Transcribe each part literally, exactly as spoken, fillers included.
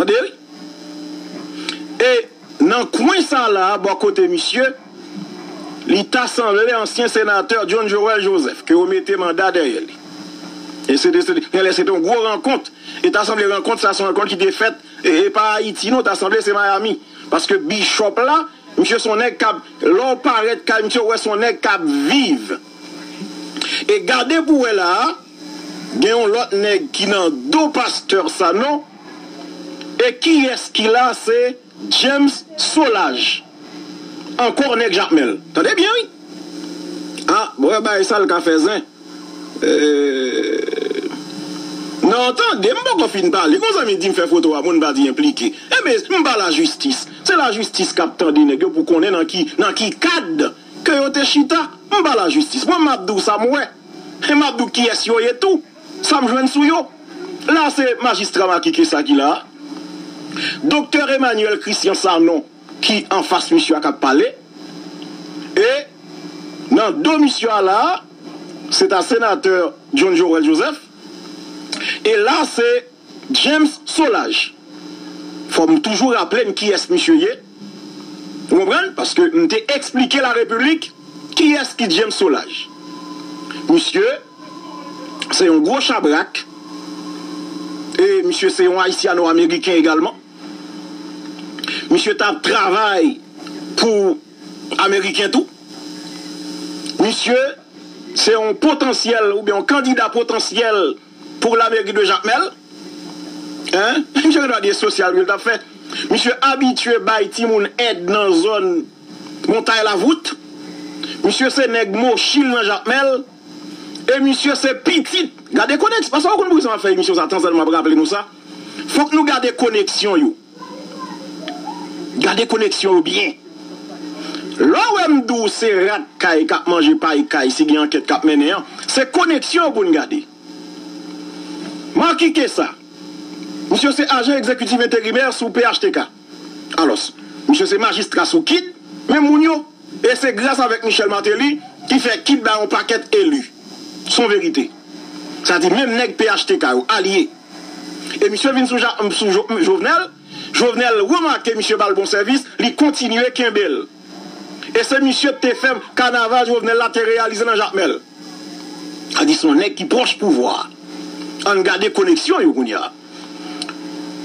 Tande, wi. E nan kwen sa la, bò kote misye, li ta sanble ansyen senatè John Joël Joseph, ke yo mete manda dèyè li. E se te, se te, genlè se te yon gwo rankont. E ta sanble rankont sa, se yon rankont ki te fèt, e, e pa Ayiti, non, ta sanble se Miami. Paske Bishop la, misye se yon nèg k ap, lè w parèt kay misye, w wè se yon nèg k ap viv. E gade pou wè la a, gen yon lòt nèg ki nan do pastè Sanon. E kiyès ki la? Se James Solages. Ankò nèg Jakmèl. Tande byen, wi. A, bon, bagay sa l ka fè zen. Eh, non, tande, m poko fin pale. Gon zanmi di m fè foto a, moun pa di enplike. Enben, m ba lajistis. Se lajistis k ap tande nèg yo pou konnen nan ki, nan ki kad ke yo te chita. M ba lajistis. Mwen, m ap di w sa m wè. E m ap di w kiyès yo ye tou. Sa m jwenn sou yo. La, se majistra Macky Kessa ki la a. Doktè Emmanuel Christian Sanon ki anfas misye a k ap pale. E nan do misye a la a, se ta senatè John Joël Joseph. E la, se James Solages. Fò m toujou raple n kiyès misye ye. Ou konprann? Paske m te eksplike larepiblik kiyès ki James Solages. Misye se yon gwo chabrak. E misye se yon Ayisyano-Ameriken egalman. Misye t ap travay pou Ameriken tou. Misye se yon potansyèl oubyen yon kandida potansyèl pou lameri de Jakmèl. Hein? Misye gen dwa di e sosyal wi l t ap fè. Misye abitye bay timoun èd nan zòn Montay Lavout. Misye se nèg Mochil nan Jakmèl. E misye se pitit. Gade koneksyon. Paske w konn poukisa m ap fè emisyon sa, tanzantan m ap raple nou sa. Fòk nou gade koneksyon yo. Gade koneksyon yo byen. Lè w wè m di w se rat kay k ap manje pay kay si gen ankèt k ap mennen an, se koneksyon yo pou n gade. Macky Kessa, misye se ajan egzekitif enterimè sou P H T K. Alòs, misye se majistra sou kid, menm moun yo. E se gras avèk Michel Martelly ki fè kid bay yon pakèt eli. Se yon verite. Sa di menm nèg P H T K yo, alye. E misye vin sou, Ja- sou Jo- Jovenel. Jovenel remake misye ba l bon sèvis, li kontinye kenbe l. E se misye ki te fè kanaval Jovenel la te reyalize nan Jakmèl. Sa di se yon nèg ki pwòch pouvwa a. Ann gade koneksyon yo kounye a.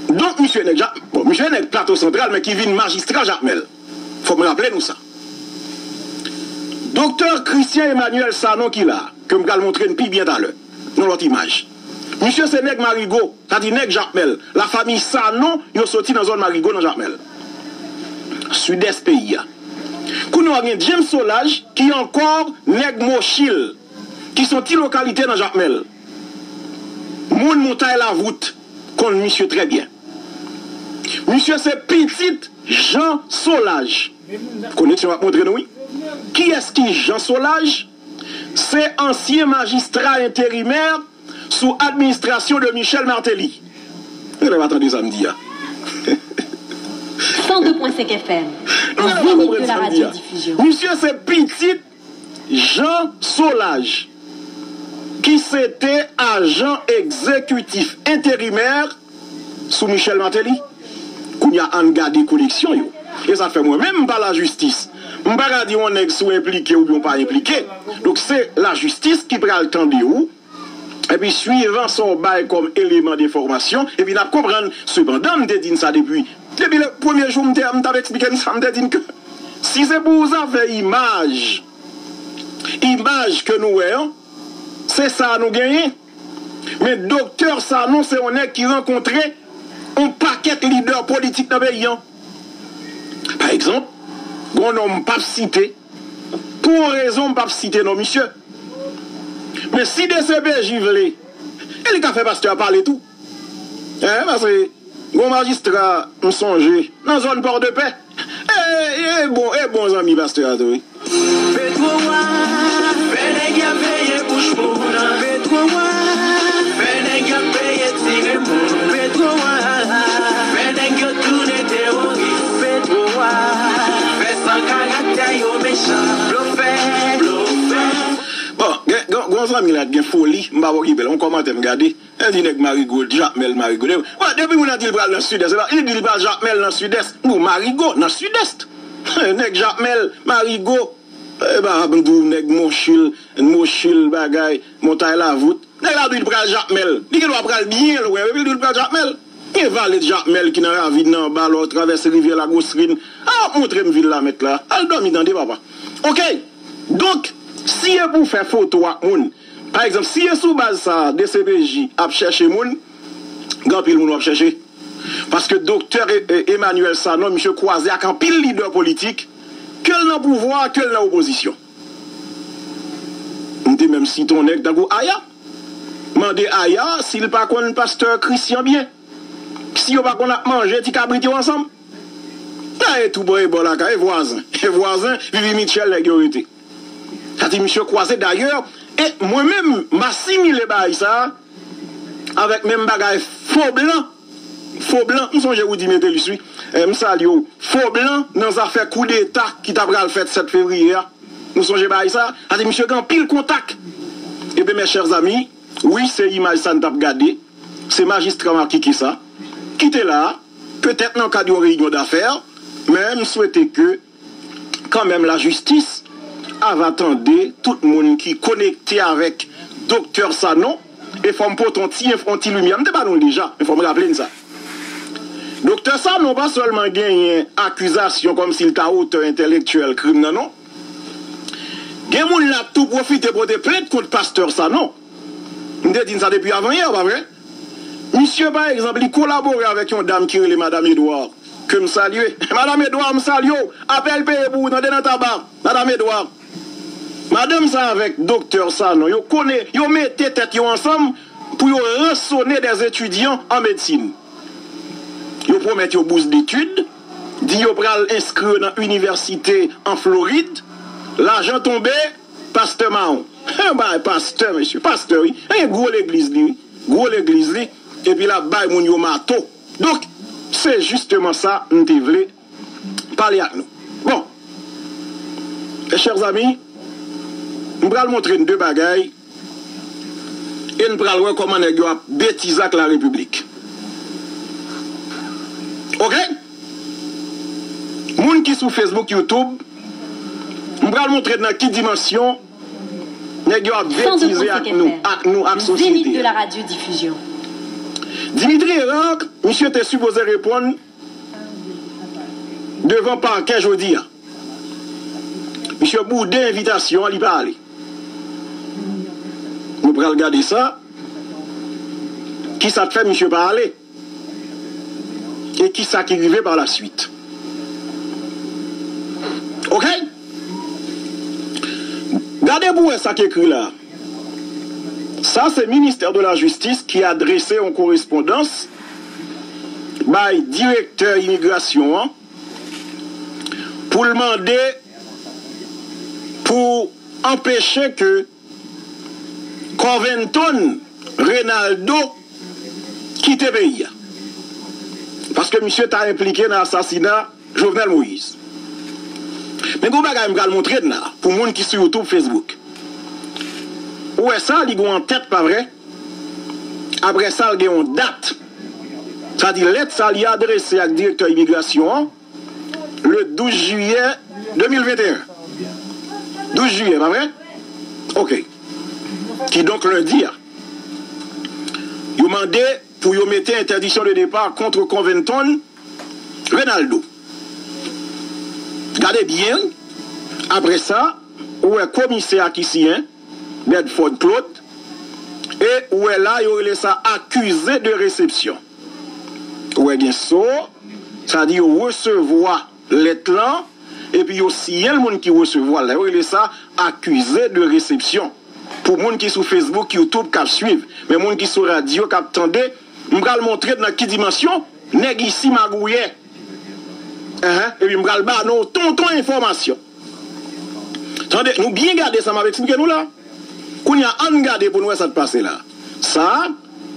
Donk, misye nèg Ja- bon, misye nèg Plato Santral, men ki vin majistra Jakmèl. Fò m raple nou sa. Doktè Christian Emmanuel Sanon ki la, ke m pral montre n pi byen talè, nan lòt imaj. Misye se nèg Marigo, sa di nèg Jakmèl, lafanmi Sanon, yo soti nan zòn Marigo nan Jakmèl. Sidès peyi a. Kounye a gen James Solages, ki ankò nèg Mochil, ki se yon ti lokalite nan Jakmèl. Moun Montay Lavout konn misye trè byen. Misye se pitit Jean Solages. Koneksyon ap montre nou, wi. Kiyès ki Jean Solages? Se ansyen majistra enterimè sou administrasyon de Michel Martelly. Ou genlè pa tande sa m di a. Cent deux point cinq F M, la zenith de la radiodiffusion. Misye se pitit Jean Solages, ki se te ajan egzekitif enterimè sou Michel Martelly. Kounye a, ann gade koneksyon yo. E sa fè mwen menm, m pa lajistis. M pa ka di yon nèg si w enplike oubyen w pa enplike. Donk, se lajistis ki pral tande w. Epi, swivan sa w bay kòm eleman denfòmasyon, epi n ap konprann. Sepandan, m te di n sa depi, depi le premye jou m te, m t ap eksplike n sa, m te di n ke si se pou zafè imaj, imaj ke nou wè an, se sa nou genyen. Men Doktè Sanon se yon nèg ki rankontre yon pakèt lidè politik nan peyi an. Pa egzanp, gon nonm m p ap site, pou yon rezon m p ap site non misye. Men si D C P J vle, e li ka fè pastè a pale tou. Hein, paske gon majistra, m sonje, nan zòn Pòdepè. E, e bon, e bon zanmi pastè a tou, wi. Petwo a, fè nèg y ap veye bouch moun nan. Petwo a, fè nèg y ap veye tire moun. Petwo a, fè nèg yo tounen teworis. Petwo a, fè san karaktè yo mechan. Blofè, blofè. Bon, gen, gen, gen fanmi la t gen foli, m pa okipe l. Yon kòmantè m gade. Li di nèg Marigo, Jakmèl Marigo. Depi, wè, depi moun nan di l pral nan Sidès, li di l pral Jakmèl nan Sidès. Bon, Marigo nan Sidès. Nèg Jakmèl Marigo. E ba, m di w, nèg Monchil, Mochil, bagay, Montay Lavout. Nèg la di l pral Jakmèl. Li gen dwa pral byen lwen, epi l di l pral Jakmèl. Gen vale Jakmèl ki nan ravin nan anba, lè w travèse rivyè Lagosrin. A, w ap montre m vil la mèt la. Al dòmi tande, papa. Oke. Donk, si e pou fè foto ak moun, pa egzanp, si e sou baz sa a, D C P J ap chèche moun, gen anpil moun w ap chèche. Paske Doktè E-, E-, Emmanuel Sanon, misye kwaze ak anpil lidè politik, ke l nan pouvwa, ke l nan opozisyon. M te menm site yon nèg tankou Aya. Mande Aya si l pa konn pastè Christian byen. Si yo pa konn ap manje ti kabrit yo ansanm. Aya tou bò e bò lakay, e vwazen. E vwazen, Vivi Mitchell nèg yo rete. Sa di misye kwaze dayè, e mwen menm, m asimile bagay sa a avèk menm bagay fo blan. Fo blan, m sonje Roudy Metellus, wi. Eh, m salye w. Fo blan nan zafè koudeta ki ta pral fèt sèt fevriye a. Nou sonje bagay sa? Sa di misye gen anpil kontak. Ebyen, mes chers amis, wi, se imaj sa n t ap gade. Se majistra makiki sa ki te la a, petèt nan kad yon reyinyon dafè, men m swete ke kanmenm lajistis ava tande tout moun ki konekte avèk Doktè Sanon, e fò m pote yon ti, yon ti limyè. M te ba nou l deja, men fò m raple n sa. Doktè Sanon pa sèlman genyen akizasyon kòmsi l ta otè entèlektyèl krim nan, non. Gen moun l ap tou pwofite pote plent kont pastè Sanon. M te di n sa depi avanyè, pa vre? Misye, pa egzanp, li kolabore avèk yon dam ki rele Madam Edouard, ke m salye. Madam Edouard, m salye w. Apèl peye pou ou, tande, nan Taba. Madam Edouard. Madanm sa avèk Doktè Sanon, yo konnen, yo mete tèt yo ansanm pou yo ransone des étudiants en médecine. Yo pwomèt yo bous detid, di yo pral enskri yo nan inivèsite an Florid. Lajan tonbe, pastè mawon. Bay pastè, mesye, pastè, wi. E gwo legliz li, wi. Gwo legliz li. Epi l ap bay moun yo mato. Donk, se jisteman sa m te vle pale ak nou. Bon, mes chers amis, m pral montre n de bagay e n pral wè kòman nèg yo ap betize ak la repiblik. Oke? Moun ki sou Facebook, YouTube, m pral montre n nan ki dimansyon nèg yo ap betize ak nou, ak nou, ak sosyete a. Dimitri Hérard, misye te sipoze reponn devan pakè jodi a. Misye boude envitasyon an, li pa ale. Nou pral gade sa. Kisa k fè misye pa ale? E kisa ki rive pa la swit? Oke? Gade pou wè sa k ekri la. Sa se Ministè de la Jistis ki adrese yon korespondans bay direktè imigrasyon an pou l mande pou anpeche ke Covington Reynaldo kite peyi a. Paske misye ta enplike nan asasina Jovenel Moïse. Men gen yon bagay m pral montre n la, pou moun ki sou YouTube, Facebook. Ou wè sa, li gen yon tèt, pa vre? Apre sa, l gen yon dat. Sa di, lèt sa, li adrese ak direktè imigrasyon an, le douz jiyè de mil venteyen. Douz jiyè, pa vre? Oke. Kidonk, lendi a, yo mande pou yo mete entèdiksyon de depa kont Covington Reynaldo. Gade byen, wi. Apre sa, ou wè komisè a ki siyen, Bedford Claude, e ou wè la, yo rele sa accusé de réception. Ou wè gen so, sa di yo resevwa lèt lan, epi yo siyen l moun ki resevwa l la. Yo rele sa accusé de réception. Pou moun ki sou Facebook, YouTube k ap swiv, men moun ki sou radyo k ap tande, m pral montre n nan ki dimansyon nèg isi magouyè. Enhen, epi m pral ba nou tonton enfòmasyon. Tande, nou byen gade sa m ap eksplike nou la. Kounye a, ann gade pou n wè sa k pase la. Sa a,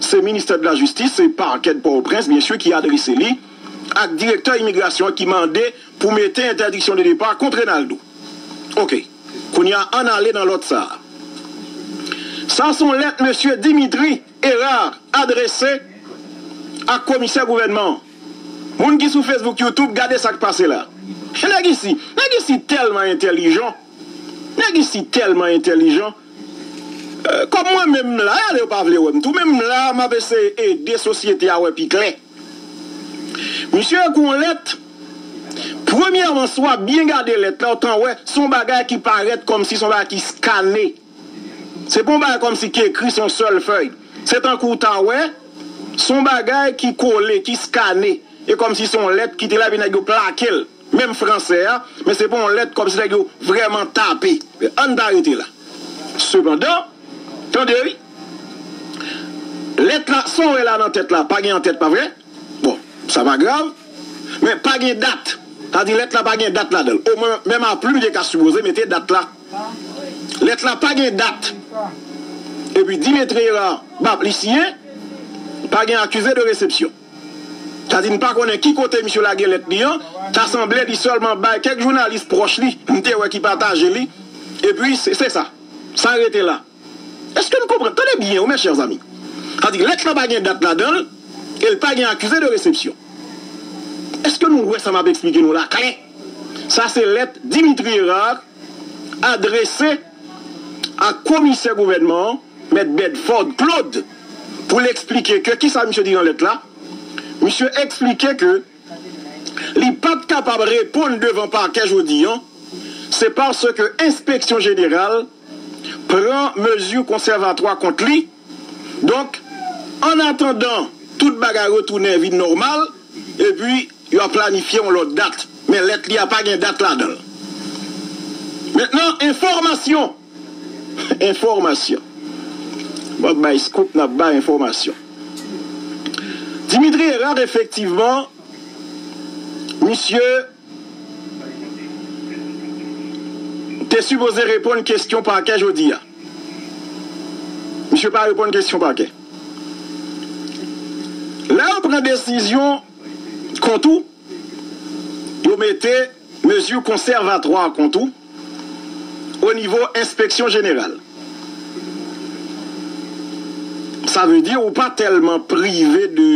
se Ministè de la Jistis, se Pakè de Pòtoprens, byen si, ki adrese li ak direktè imigrasyon an ki mande pou mete entèdiksyon de depa kont Reynaldo. Oke. Kounye a, ann ale nan lòt sa a. Sa se yon lèt mesye Dimitri Hérard adrese ak komisè gouvènman an. Moun ki sou Facebook, YouTube, gade sa k pase la. Nèg isi, nèg isi tèlman entèlijan. Nèg isi tèlman entèlijan. Eh, kòm mwen menm la, ale yo pa vle wè m tou. Menm la, m ap eseye ede sosyete a wè pi klè. Misye ekri yon lèt. Premyèman, si w ap byen gade lèt la, ou tan wè, se yon bagay ki parèt kòmsi se yon bagay ki skane. Se pa yon bagay kòmsi ki ekri sou yon sèl fèy. Se tankou w ta wè, se yon bagay ki kole, ki skane. E kòmsi se yon lèt ki te la, epi nèg yo plake l. Menm fransè a, men se pa yon lèt kòmsi nèg yo vrèman tape. Ann ta rete la. Sepandan, tande wi, lèt la, sa w wè la nan tèt la, pa gen antèt, pa vre? Bon, sa pa grav, men pa gen dat. Sa di lèt la pa gen dat ladan l. Omwen, menm a plim te ka sipoze mete dat la. Lèt la pa gen dat. Epi Dimitri Hérard, bap, li siyen, pa gen accusé de réception. Sa di n pa konnen ki kote misye lage lèt li an, ta sanble li sèlman bay kèk jounalis pwòch li, m te wè ki pataje li, epi se, se sa. Sa rete la. Èske n konprann? Tande byen, wi, mes chers amis. Sa di lèt la pa gen dat ladan l, e l pa gen accusé de réception. Èske nou wè sa m ap eksplike nou la klè? Sa se lèt Dimitri Hérard adrese ak komisè gouvènman an, Mèt Bedford Claude, pou l eksplike ke, kisa misye di nan lèt la? Misye eksplike ke li pa t kapab reponn devan pakè jodi an, se paske enspeksyon jeneral pran mezi konsèvatwa kont li. Donk, an atandan tout bagay retounen vin nòmal, epi yo ap planifye yon lòt dat. Men lèt li a pa gen dat ladan l. Mentnan, enfòmasyon. Enfòmasyon. M ap bay scoop, n ap bay enfòmasyon. Dimitri Hérard, efektivman, misye te sipoze reponn kesyon pakè jodi a. Misye pa reponn kesyon pakè. Lè yo pran desizyon kont ou, yo mete mezi konsèvatwa kont ou o nivo enspeksyon jeneral. Sa vle di ou pa tèlman prive de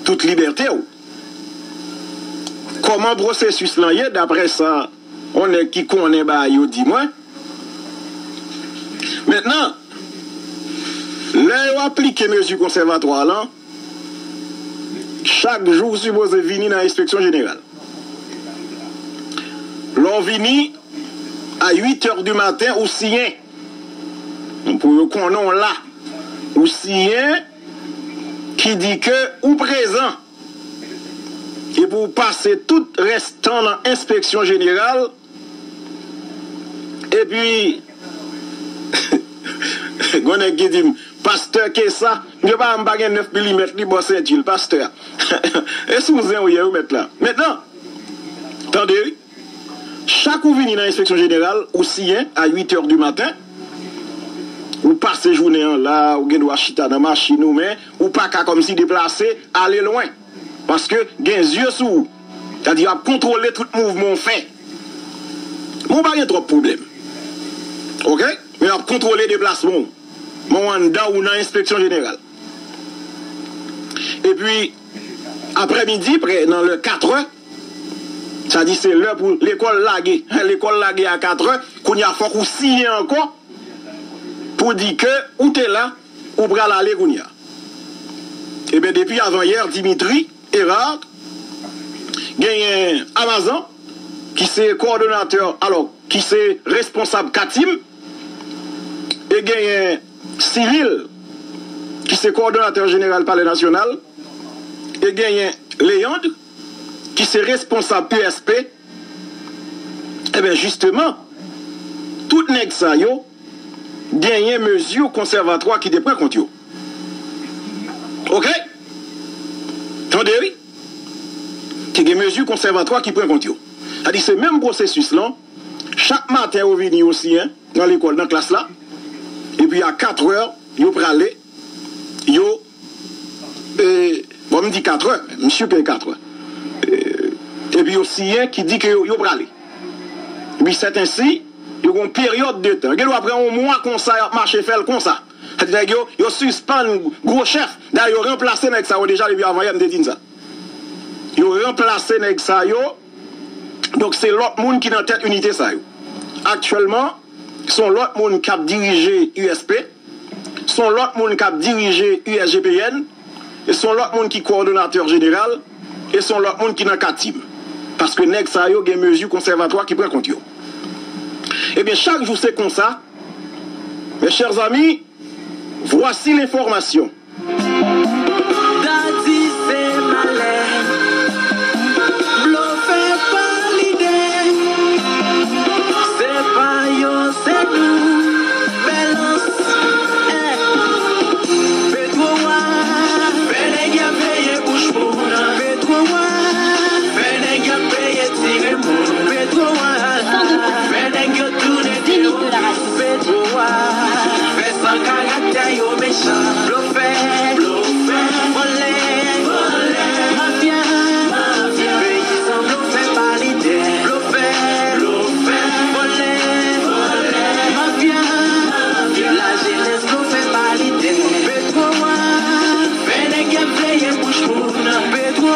tout libète w. Kòman pwosesis lan ye, daprè sa yon nèg ki konnen bagay yo di mwen? Mentnan, lè yo aplike mezi konsèvatwa lan, chak jou ou sipoze vini nan enspeksyon jeneral. Lè w vini, a uit è di maten, ou siyen. Pou yo konnen w la. Ou siyen ki di ke ou prezan. Epi w pase tout rès tan nan enspeksyon jeneral. Epi, gon nèg ki di m, pastè ke sa, misye pa, m pa gen nèf milimèt li bò senti l, pastè a. E sou zen ou ye, wi, mèt la. Mentnan, tande, wi. Chak ou vini nan enspeksyon jeneral, ou siyen a uit è di maten, ou pase jounen an la, ou gen dwa chita nan machin ou, men ou pa ka kòmsi deplase, ale lwen. Paske gen zye sou ou. Sa di, y ap kontwole tout mouvman w fè. Men w pa gen twòp pwoblèm. Oke? Men y ap kontwole deplasman w. Men w anndan, ou nan enspeksyon jeneral. Epi, aprèmidi, prè nan lè katrè, sa di se lè pou lekòl lage. Lekòl lage a katrè, kounye a fòk ou siyen ankò pou di ke ou te la, ou pral ale kounye a. Ebyen, depi avanyè, Dimitri Hérard, genyen Amazan, ki se kowòdonatè, alò, ki se responsab Katim, e genyen Cyril, ki se kowòdonatè jeneral Palè Nasyonal, e genyen Léandre, ki se responsab U S P. Ebyen, jisteman, tout nèg sa yo genyen mezi konsèvatwa ki te pran kont yo. Oke? Tande, wi. Te gen mezi konsèvatwa ki pran kont yo. Sa di se menm pwosesis lan, chak maten yo vini yo siyen nan lekòl, nan klas la, epi a katrè, yo prale, yo, e, bon, m di katrè, m si ke katrè. E, epi yo siyen ki di ke yo, yo prale. Epi sètensi, Yo gen yon peryòd de tan. Yo gen dwa pran yon mwa konsa, y ap mache fè l konsa. Nèg yo, yo sispann gwo chèf. Dayè, yo ranplase nèg sa yo deja depi avan yè, m te di n sa. Yo ranplase nèg sa yo. Donk, se lòt moun ki nan tèt inite sa yo. Aktyèlman, se yon lòt moun k ap dirije U S P. Se yon lòt moun k ap dirije U S G P N. E se yon lòt moun ki kowòdonatè jeneral. E se yon lòt moun ki nan katim. Paske nèg sa yo gen mezi konsèvatwa ki pran kont yo. Ebyen, chak jou se konsa. Mes chers amis, voici l'information. Dadi se malè, blofè pa lidè, se pa yo, se nou, bèlans, eh. Petwo a, fè nèg y ap veye bouch moun, Petwo a, fè nèg y ap veye tire moun, Petwo a, fè nèg yo tounen teworis, Petwo a, fè san karaktè yo mechan, blofè, blofè, vòlè, vòlè, mafya, mafya, peyizan blofè pa lidè, blofè, blofè, vòlè, vòlè, mafya, mafya, lajenès blofè pa lidè, Petwo a, fè nèg y ap veye bouch moun, Petwo a,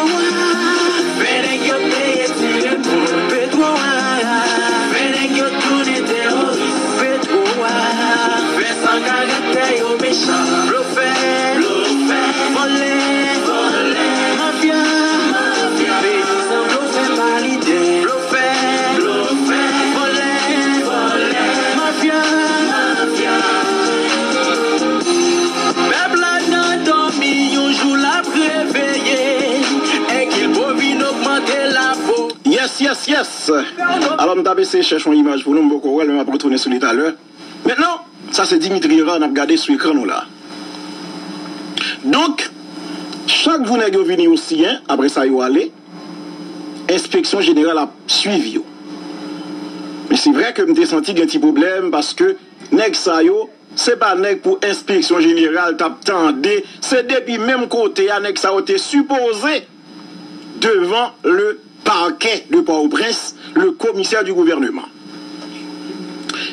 fè nèg y ap veye tire moun, Petwo a, fè nèg yo tounen teworis, Petwo a, fè san karaktè yo mechan, blofè, blofè, vòlè, vòlè, mafya, mafya, peyizan blofè pa lidè, blofè, blofè, vòlè, vòlè, mafya, mafya. Pèp la nan dòmi, yon jou l ap reveye, èk il po vin ogmante lapo. Yes, yes, yes. Alò, m t ap eseye chèche yon imaj pou nou, m poko wè l, men m ap retounen sou li talè. Mentnan, sa se Dimitri Hérard n ap gade sou ekran nou la. Donk, chak jou nèg yo vini, yo siyen, apre sa yo ale, enspeksyon jeneral ap swiv yo. Men se vrè ke m te santi gen ti pwoblèm, paske nèg sa yo, se pa nèg pou enspeksyon jeneral t ap tande, se depi menm kote a nèg sa yo te sipoze devan le parquet de Port-au-Prince, le commissaire du gouvernement.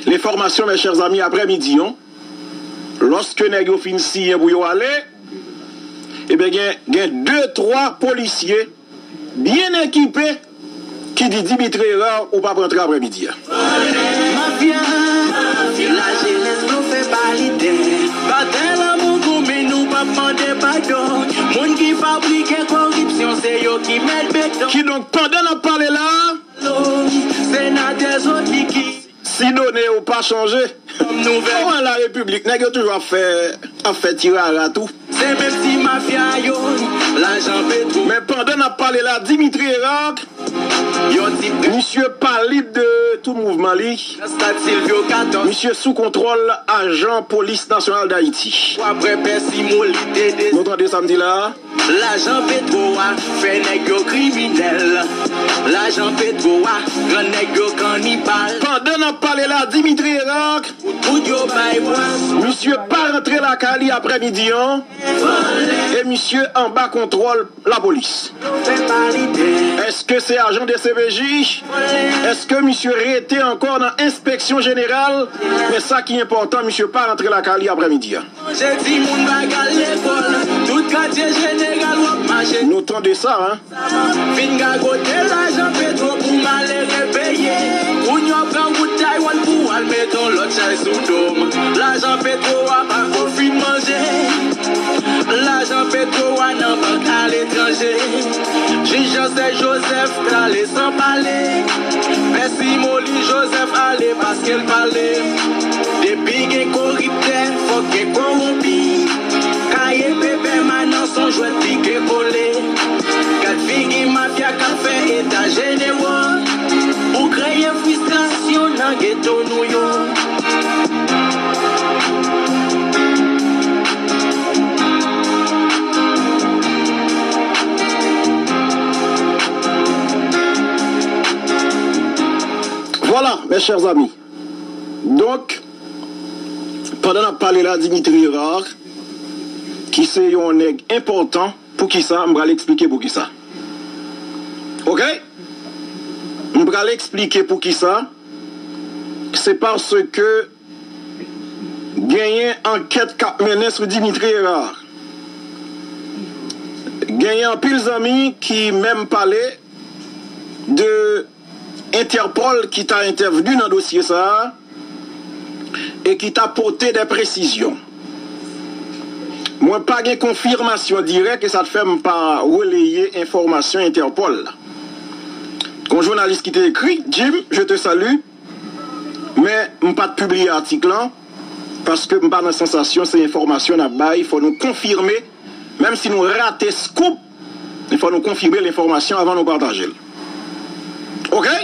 Lenfòmasyon, mes chers amis, aprè midi an, lòske nèg yo fin siyen pou yo ale, ebyen, gen, gen de, twa polisye byen ekipe ki di Dimitri Hérard ou p ap rantre aprè midi a. Mafya, lajenès blofè pa lidè. Batay lanmou goumen, nou p ap mande padon. Moun ki fabrike koripsyon, se yo ki mèt beton. Kidonk, pandan n ap pale la, senatè Zodi ki Si done yo pa chanje. Kòm nouvèl. Kòman la repiblik, nèg yo toujou ap fè, ap fè ti rara tou. Se menm ti mafya yo, lajan petwo. Men pandan n ap pale la, Dimitri Hérard, yon ti misye pa lib de tout mouvman li. Stad Silvio katòz. Misye sou kontwòl ajan polis nasyonal Dayiti. Apre Pèsi Moli te de. Nou tande sa m di la a? Lajan petwo a fè nèg yo kriminèl. Lajan petwo a rann nèg yo kannibal. Pandan n ap pale la, Dimitri Hérard, kout yo bay bwa. Misye pa rantre lakay li aprè midi an. E misye anba kontwòl lapolis. Èske se ajan de C P J? Èske misye rete ankò nan enspeksyon jeneral? Men sa ki enpòtan, misye pa rantre lakay li aprè midi an. Manje timoun pa k al lekòl, tout katye jeneral w ap mache. Nou tande sa, en? Vin gagote lajan petwo pou malere peye. Kounye a w pran wout Taiwan pou w al mete yon lòt chay sou do m. Lajan petwo a pa ko fin manje. Lajan petwo a nan bank aletranje. Jij Janse Joseph t ale san pale. Pèsi Moli Joseph ale paske l pale. Depi gen koriptè, fòk gen kowonpi. Kaye pèpè manan s on jwèt pike kole. Gad figi mafya k ap fè eta jenewo pou kreye fristrasyon nan geto nou yo. Vwala, mes chers amis. Donk, pandan n ap pale la, Dimitri Hérard, ki se yon nèg enpòtan, poukisa, m pral eksplike poukisa. Oke? M pral eksplike poukisa. se paske genyen ankèt k ap mennen sou Dimitri Hérard. Genyen anpil zanmi ki menm pale de Entèpòl ki ta entèvni nan dosye sa a e ki ta pote de presizyon. Mwen pa gen konfimasyon dirèk e sa t fè m pa releye enfòmasyon Entèpòl la. Gon jounalis ki te ekri, Jim, je te salue, men m pa t pibliye atik lan paske m pa nan sansasyon, se enfòmasyon n ap bay, fò nou konfime, menm si nou rate scoop, fò nou konfime lenfòmasyon avan nou pataje l. Oke?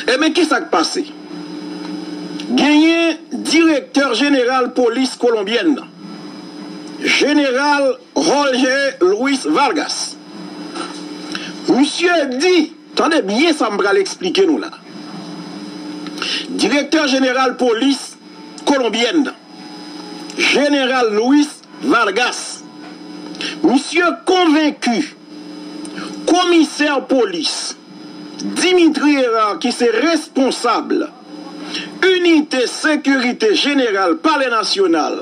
Ebyen, kisa k pase? Genyen direktè jeneral polis kolonbyèn nan, jeneral Jorge Luis Vargas. Misye di, tande byen sa m pral eksplike nou la. Direktè jeneral polis kolonbyèn nan, jeneral Luis Vargas, misye konvenki komisè polis Dimitri Hérard, ki se responsab inite sekirite jeneral Palè Nasyonal,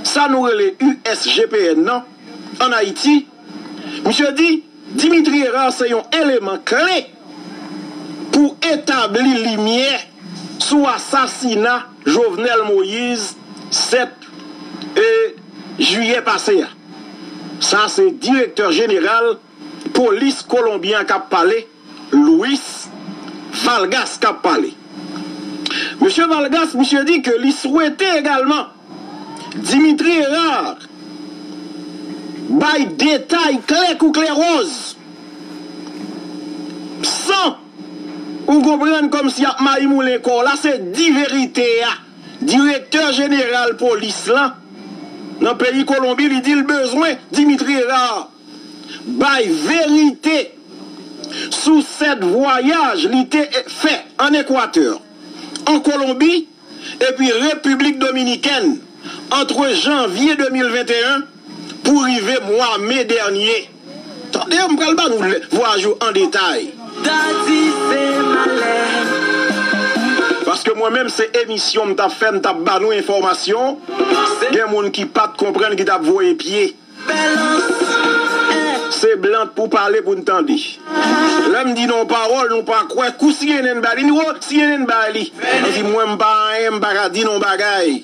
sa nou rele U S G P N nan, ann Ayiti, misye di Dimitri Hérard se yon eleman kle pou etabli limyè sou asasina Jovenel Moïse sèt, e, jiyè pase a. Sa se direktè jeneral polis kolonbyen an k ap pale, Luis Vargas k ap pale. Mesye Vargas, misye di ke li swete egalman Dimitri Hérard bay detay klè kou klè wòz, san ou konprann kòmsi y ap mayi moulen kò w la, se di verite a. Direktè jeneral polis lan nan peyi Kolonbi, li di l bezwen Dimitri Hérard bay verite sou sèt vwayaj li te fè ann Ekwatè, an Kolonbi, epi Repiblik Dominikèn ant janvye de mil venteyen pou rive mwa me dènye. Tande, m pral ba nou vwayaj yo an detay. Dadi se malè. Paske mwen menm, se emisyon m t ap fè, m t ap ba nou enfòmasyon. Gen moun ki pa t konprann, ki t ap voye pye. Se blan pou pale pou n tande. Lè m di nan yon pawòl, nou pa kwè, kou C N N bay li, nou, o, C N N bay li. Ann di mwen, m pa anyen, m pa ka di nan yon bagay.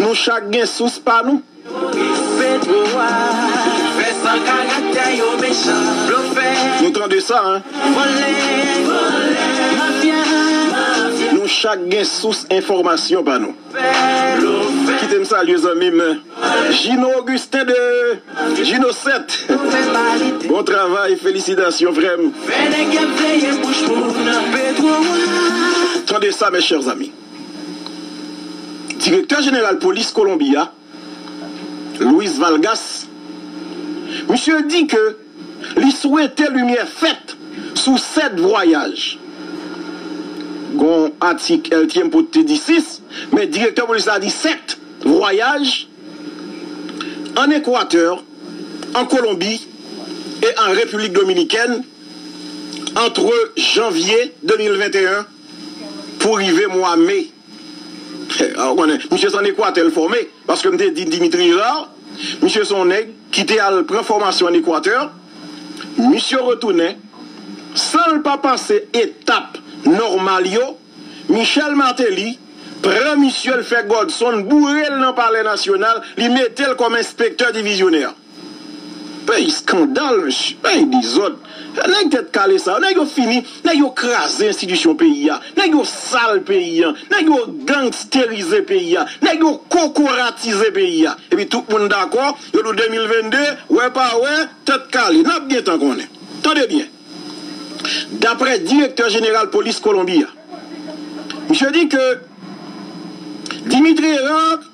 Nou chak gen sous pa nou. Nou tande sa, en? Nou chak gen sous enfòmasyon pa nou. Kite m salye zanmi m, Gino Augustin de Gino sèt. Bon travay, felisitasyon, frè m. Tande sa, mes chers amis. Direktè jeneral polis Kolonbi a, Luis Vargas, misye di ke li swete limyè fèt sou sèt vwayaj. Gon atik El Tiempo te di sis, men direktè polis la di sèt vwayaj ann Ekwatè, an Kolonbi e an Repiblik Dominikèn ant janvye de mil venteyen pou rive mwa me. A, ou konnen, misye se ann Ekwatè l fòme, paske m te di Dimitri Hérard, misye se yon nèg ki te al pran fòmasyon ann Ekwatè, misye retounen, san l pa pase etap nòmal yo, Michel Martelly pran misye, l fè Godson boure l nan Palè Nasyonal, li mete l kòm enspektè divizyonè. Peyi eskandal, mesye. Peyi dezòd. Nèg tèt kale sa yo, nèg yo fini, nèg yo kraze enstitisyon peyi a, nèg yo sal peyi a, nèg yo gangsterize peyi a, nèg yo kokoratize peyi a. Epi tout moun dakò, yo di w de mil vennde, wè pa wè, tèt kale. N ap gentan konnen. Tande byen. Daprè direktè jeneral polis Kolonbi a, misye di ke Dimitri Hérard,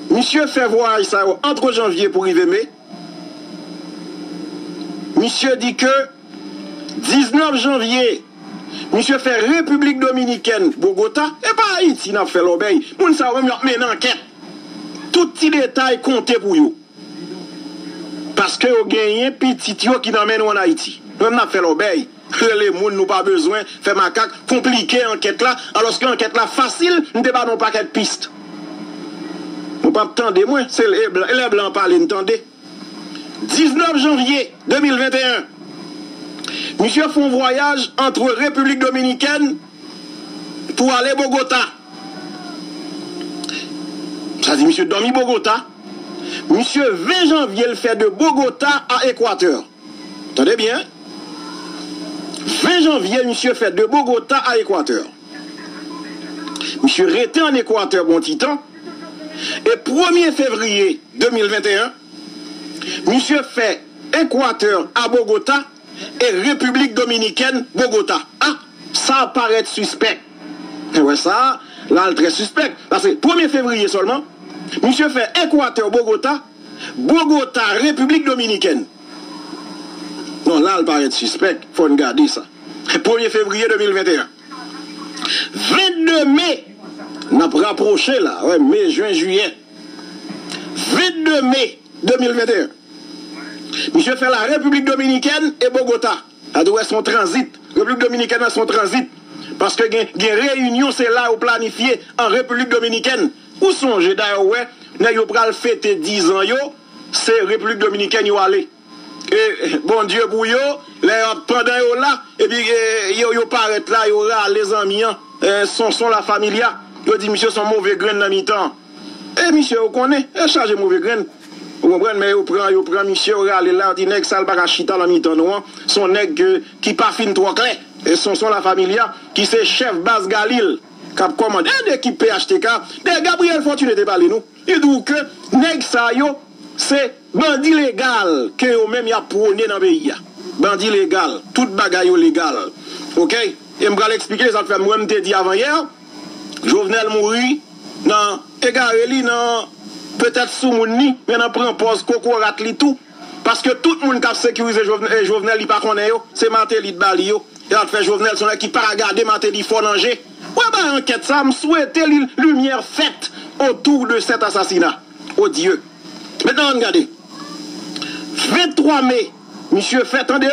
misye fè vwayaj sa yo ant janvye pou rive me. Misye di ke diznèf janvye, misye fè Repiblik Dominikèn, Bogota, e pa Ayiti n ap fè lòbèy. Moun sa yo menm, y ap mennen ankèt. Tout ti detay konte pou yo. Paske yo genyen pitit yo ki nan men nou ann Ayiti. Nou menm n ap fè lòbèy. rele moun nou pa bezwen, fè makak, konplike ankèt la, alòske ankèt la fasil, m te ba nou pakèt pis. Nou p ap tande mwen, se lè blan, lè blan pale n tande. Diznèf janvye de mil venteyen, misye fè yon vwayaj ant Repiblik Dominikèn pou ale Bogota. Sa di misye dòmi Bogota. Misye ven janvye l fè de Bogota a Ekwatè. Tande byen. Ven janvye, misye fè de Bogota a Ekwatè. Misye rete an Ekwatè bon ti tan. E premye fevriye de mil venteyen, misye fè Ekwatè a Bogota e Repiblik Dominikèn Bogota. A, sa parèt sispèk. Ou wè sa, la l trè sispèk. Paske premye fevriye sèlman, misye fè Ekwatè Bogota, Bogota, Repiblik Dominikèn. Non, la l parèt sispèk, fò n gade sa. Premye fevriye de mil venteyen. Vennde me, n ap rapwoche la, wè, me, jen, jiyè. Vennde me de mil venteyen. Misye fè la Repiblik Dominikèn e Bogota. Sa di w wè se yon tranzit. Repiblik Dominikèn nan se yon tranzit. Paske gen, gen reyinyon, se la yo planifye an Repiblik Dominikèn. Ou sonje dayè w wè, nèg yo pral fete dizan yo, se Repiblik Dominikèn yo ale. E Bondye pou yo, lè y ap pandan yo la, epi e, yo, yo parèt la, yo rale zanmi an, e, Sonson La Familia. Yo di misye se yon move grenn nan mitan. E misye, ou konnen, e chaje move grenn. Ou konprann, men yo pran, yo pran misye, yo rale l la, yo di nèg sa l pa ka chita nan mitan nou an. Se yon nèg ke, ki pa fin twò klè. E Sonson La Familia, ki se chèf baz Galil, k ap kòmande de ekip P H T K, de Gabriel Fortuné te pale nou. Li di w ke nèg sa yo, se bandi legal ke yo menm y ap pwone nan peyi a. Bandi legal, tout bagay yo legal. Oke? E m pral eksplike sa k fè m, mwen m te di avanyè, Jovenel mouri nan egare li, nan petèt soumoun li, men nan pran pòz kokorat li tou. Paske tout moun k ap sekirize Jovenel, e Jovenel li pa konnen yo, se Martelly t ba li yo. E sa k fè Jovenel se yon nèg ki pa ka gade Martelly fò nan je. Wè bay ankèt sa, m swete li limyè fèt otou de sèt asasina. O Dye. Mentnan ann gade. Venntwa me, misye fè, tande,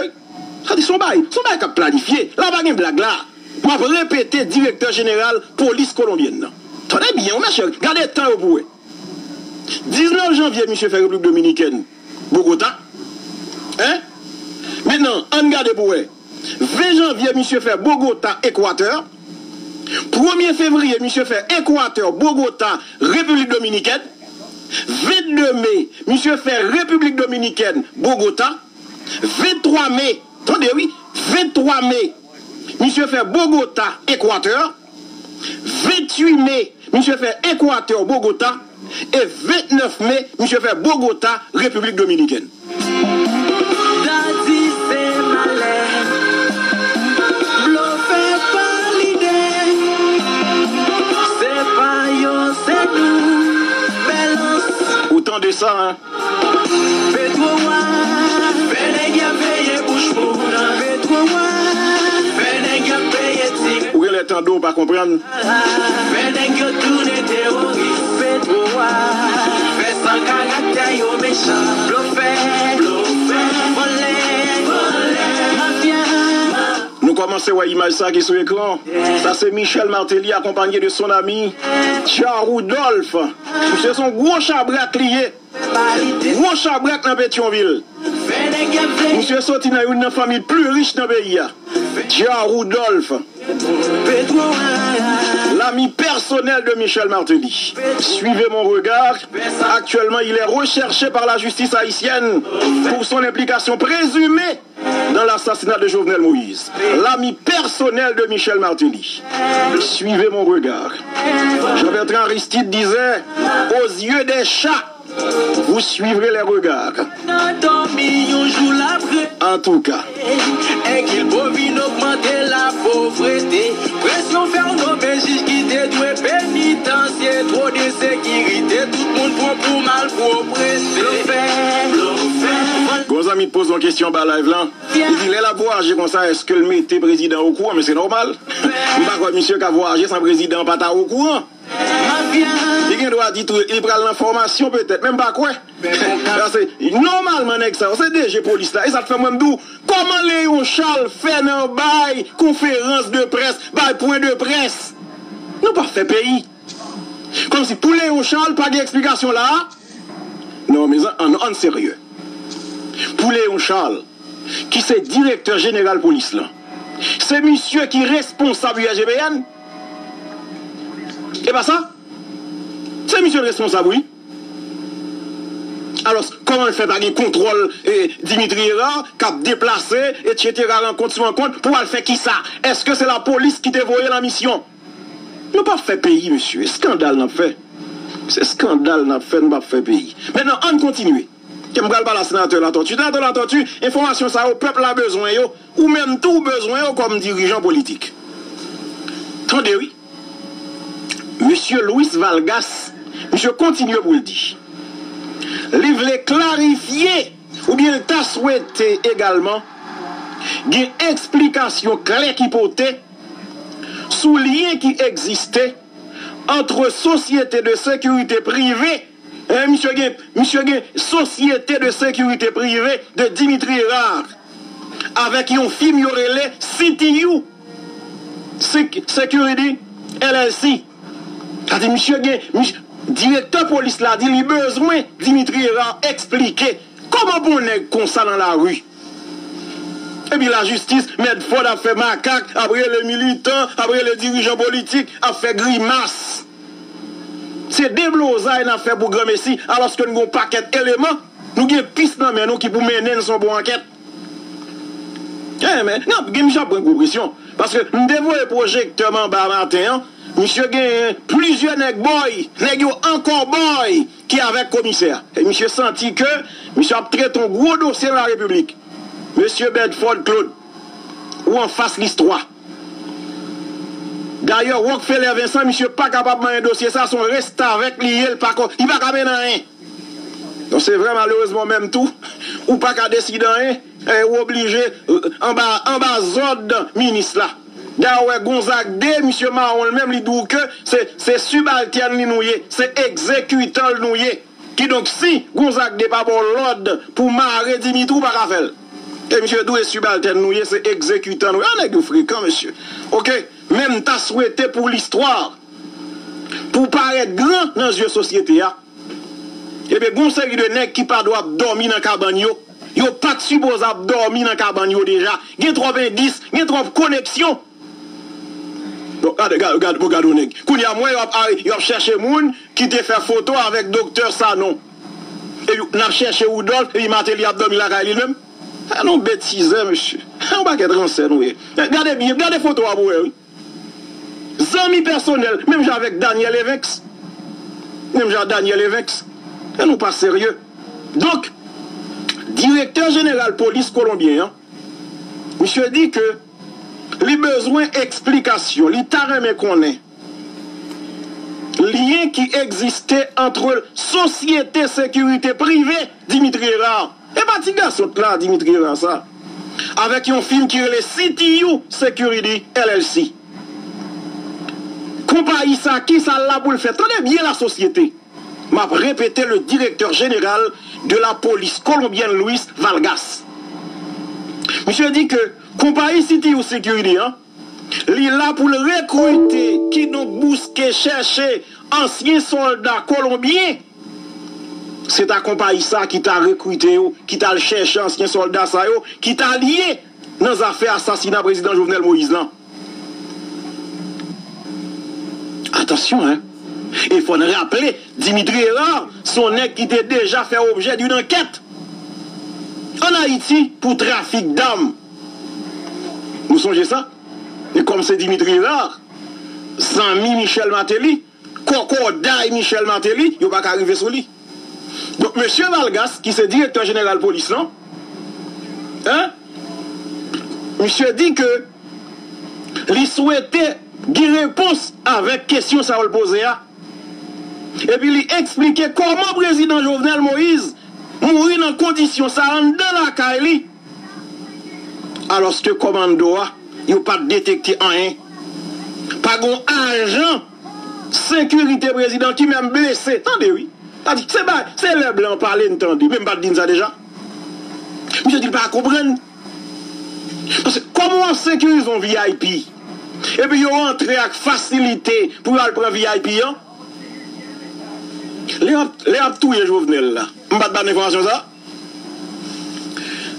sa di se yon bagay, se yon bagay k ap planifye. La pa gen blag la. M ap repete, direktè jeneral polis kolonbyèn nan. Tande byen, wi, mesye, gade tan yo pou wè. Diznèf janvye, misye fè Repiblik Dominikèn, Bogota. Hein? Mentnan, ann gade pou wè. Ven janvye, misye fè Bogota, Ekwatè. Premye fevriye, misye fè Ekwatè, Bogota, Repiblik Dominikèn. Vennde me, misye fè Repiblik Dominikèn, Bogota. Venntwa me, tande wi, venntwa me, misye fè Bogota, Ekwatè. Venntuit me, misye fè Ekwatè, Bogota. E vennèf me, misye fè Bogota, Repiblik Dominikèn. Daddy se malè, blofè pa lide, se pa yo, se nou, bèlans. Ou tande sa, hein? Petwo a, fè nèg y ap veye bouch moun. Petwo a, fè nèg y ap peye ti. Ou genlè tande, ou pa konprann. Fè nèg yo tounen teworis. Petwo a, fè san karaktè yo mechan. Blofè, blofè, vòlè, vòlè, mafya. Nou kòmanse wè imaj sa ki sou ekran. Sa se Michel Martelly akonpanye de son ami Dja Rudolph. Misye se yon gwo chabrak li ye. Gwo chabrak nan Petyonvil. Misye soti nan youn nan fanmi pli rich nan peyi a. Dja Rudolph. L'ami personnel de Michel Martelly. Suivez mon regard. Actuellement, il est recherché par la justice haïtienne pour son implication présumée dans l'assassinat de Jovenel Moïse. L'ami personnel de Michel Martelly. Suivez mon regard. Jean-Bertrand Aristide disait, aux yeux des chats, vous suivrez les regards. Nan dòmi yon jou l ap rete. En tout cas. Èg il po vin ogmante lapovrete. Presyon fè w nome jij ki te dwe penitansye. Two de sekirite, tout moun pran pou malpwòpte. Blofè, blofè. Gon zanmi t poze yon kesyon anba live lan. Li di, lè l ap vwayaje konsa, èske l mete prezidan okouran? Men se nòmal. M pa kwè misye ka vwayaje san prezidan an pa ta okouran. Li gen dwa di tou, li pral nan fòmasyon petèt, men m pa kwè. Paske, nòmalman, nèg sa yo, se D G polis la. E sa k fè mwen m di w, kòman Léon Charles fè nan bay konferans de près, bay pwen de près? Nou p ap fè peyi. Kòmsi pou Léon Charles, pa gen eksplikasyon la a? Non, mezanmi, ann, ann serye. Pou Léon Charles, ki se direktè jeneral polis lan, se misye ki responsab U S G B N? E pa sa? Se misye l responsab, wi. Alò, kòman l fè pa gen kontwòl, eh, Dimitri Hérard k ap deplase, etsetera, rankont sou rankont, pou al fè kisa? Èske se lapolis ki te voye l an misyon? Nou p ap fè peyi, mesye. Eskandal n ap fè. Se eskandal n ap fè, nou p ap fè peyi. Mentnan, ann kontinye. Ke m pral pale a senatè Latortue. Senatè Latortue, enfòmasyon sa yo, pèp la bezwen yo. Ou menm tou, ou bezwen yo kòm dirijan politik. Tande, wi. Mesye Louis Valgas, misye kontinye pou l di, li vle klarifye oubyen l ta swete egalman gen eksplikasyon klè ki pote sou lyen ki egziste ant sosyete de sekirite prive, eh, misye gen, misye gen sosyete de sekirite prive de Dimitri Hérard avèk yon fim yo rele C T U, Sec-, Security L L C. Sa di, misye gen, misye, direktè polis la di li bezwen Dimitri Hérard eksplike kòman pou yon nèg konsa nan lari. Epi lajistis, Mèt Fòd ap fè makak, ap rele militan, ap rele dirijan politik, ap fè grimas. Se deblozay n ap fè pou granmesi, alòske n gen yon pakèt eleman, nou gen pis nan men nou ki pou mennen n sou yon bon ankèt. Eh, men, non, gen misye ap pran gwo presyon. Paske m te voye pwojektè m anba maten an, misye genyen plizyè nèg bòy, nèg yo ankò bòy, ki avèk komisè a. E misye santi ke misye ap trete yon gwo dosye nan la repiblik. Mesye Bedford Claude, ou anfas listwa. Dayè, Rockefeller Vincent, misye pa kapab manyen dosye sa, se yon restavèk li ye, li pa ko-, li pa ka mennen anyen. Donk, se vrè, malerezman, menm tou, ou pa ka deside anyen, e, ou oblije, e, anba, anba zòd minis la. Dayè, ou wè Gonzague de, misye Mawon, li menm, li di w ke se, se sibaltèn li nou ye, se egzekitan l nou ye. Kidonk, si Gonzague de pa ba w lòd pou mare Dimitri, ou pa ka fè l. E misye di w, e sibaltèn nou ye, se egzekitan nou ye. A, nèg yo frekan, mesye. Oke? Men m ta swete pou listwa, pou parèt gran nan zye sosyete a, ebyen, gon seri de nèg ki pa dwe ap dòmi nan kabann yo. Yo pa t sipoze ap dòmi nan kabann yo deja. Gen twòp endis, gen twòp koneksyon. Bon, gade, gade, gade, bon, gade yon nèg. Kounye a, m wè yo ap, yo ap chèche moun ki te fè foto avèk Doktè Sanon. Epi, n ap chèche Woudòlf, epi Mateli ap dòmi lakay li, l menm. A, non, betizè, mesye. A, yon pakèt ransè nou ye. Gade byen, gade foto a pou wè, wi. Zanmi pèsonèl, menm jan avèk Daniel Evens. Menm jan Daniel Evens. E nou pa serye. Donk, direktè jeneral polis kolonbyen an, misye di ke li bezwen eksplikasyon, li ta renmen konnen lyen ki egziste ant sosyete sekirite prive Dimitri Hérard, e pa ti gason la, Dimitri Hérard sa, avèk yon fim ki rele C T U Security L L C. Konpayi sa, kisa l la pou l fè? Tande byen, lasosyete. M ap repete, le directeur général de la police colombienne, Luis Valgas. Misye di ke konpayi C T U Security an, li la pou l rekrite, kidonk bouske, chèche ansyen sòlda kolonbyen. Se ta konpayi sa ki ta rekrite yo, ki t al chèche ansyen sòlda sa yo, ki t al ye nan zafè asasina prezidan Jovenel Moïse lan. Atansyon, en. E fò n raple, Dimitri Hérard se yon nèg ki te deja fè objè d'une enquête en Haïti pou trafik dam. Nou sonje sa? E kòm se Dimitri Hérard, zanmi Michel Martelly, kòkòday Michel Martelly, yo pa ka rive sou li. Donk, mesye Valgas, ki se direktè jeneral polis lan, en, misye di ke li swete gen repons avèk kesyon sa yo l poze a. Epi li eksplike kòman prezidan Jovenel Moïse mouri nan kondisyon sa anndan lakay li, alòske kòmando a, yo pa t detekte anyen. Pa gen ajan sekirite prezidan ki menm blese. Tande wi. Sa di, se ba, se lè blan pale n tande. Men m pa t di n sa deja. Misye di l pa konprann. Paske kòman w ap sekirize yon V I P? Epi yo antre ak fasilite pou yo al pran V I P an? Lè y ap, lè y ap touye Jovenel la, m pa t ba n enfòmasyon sa?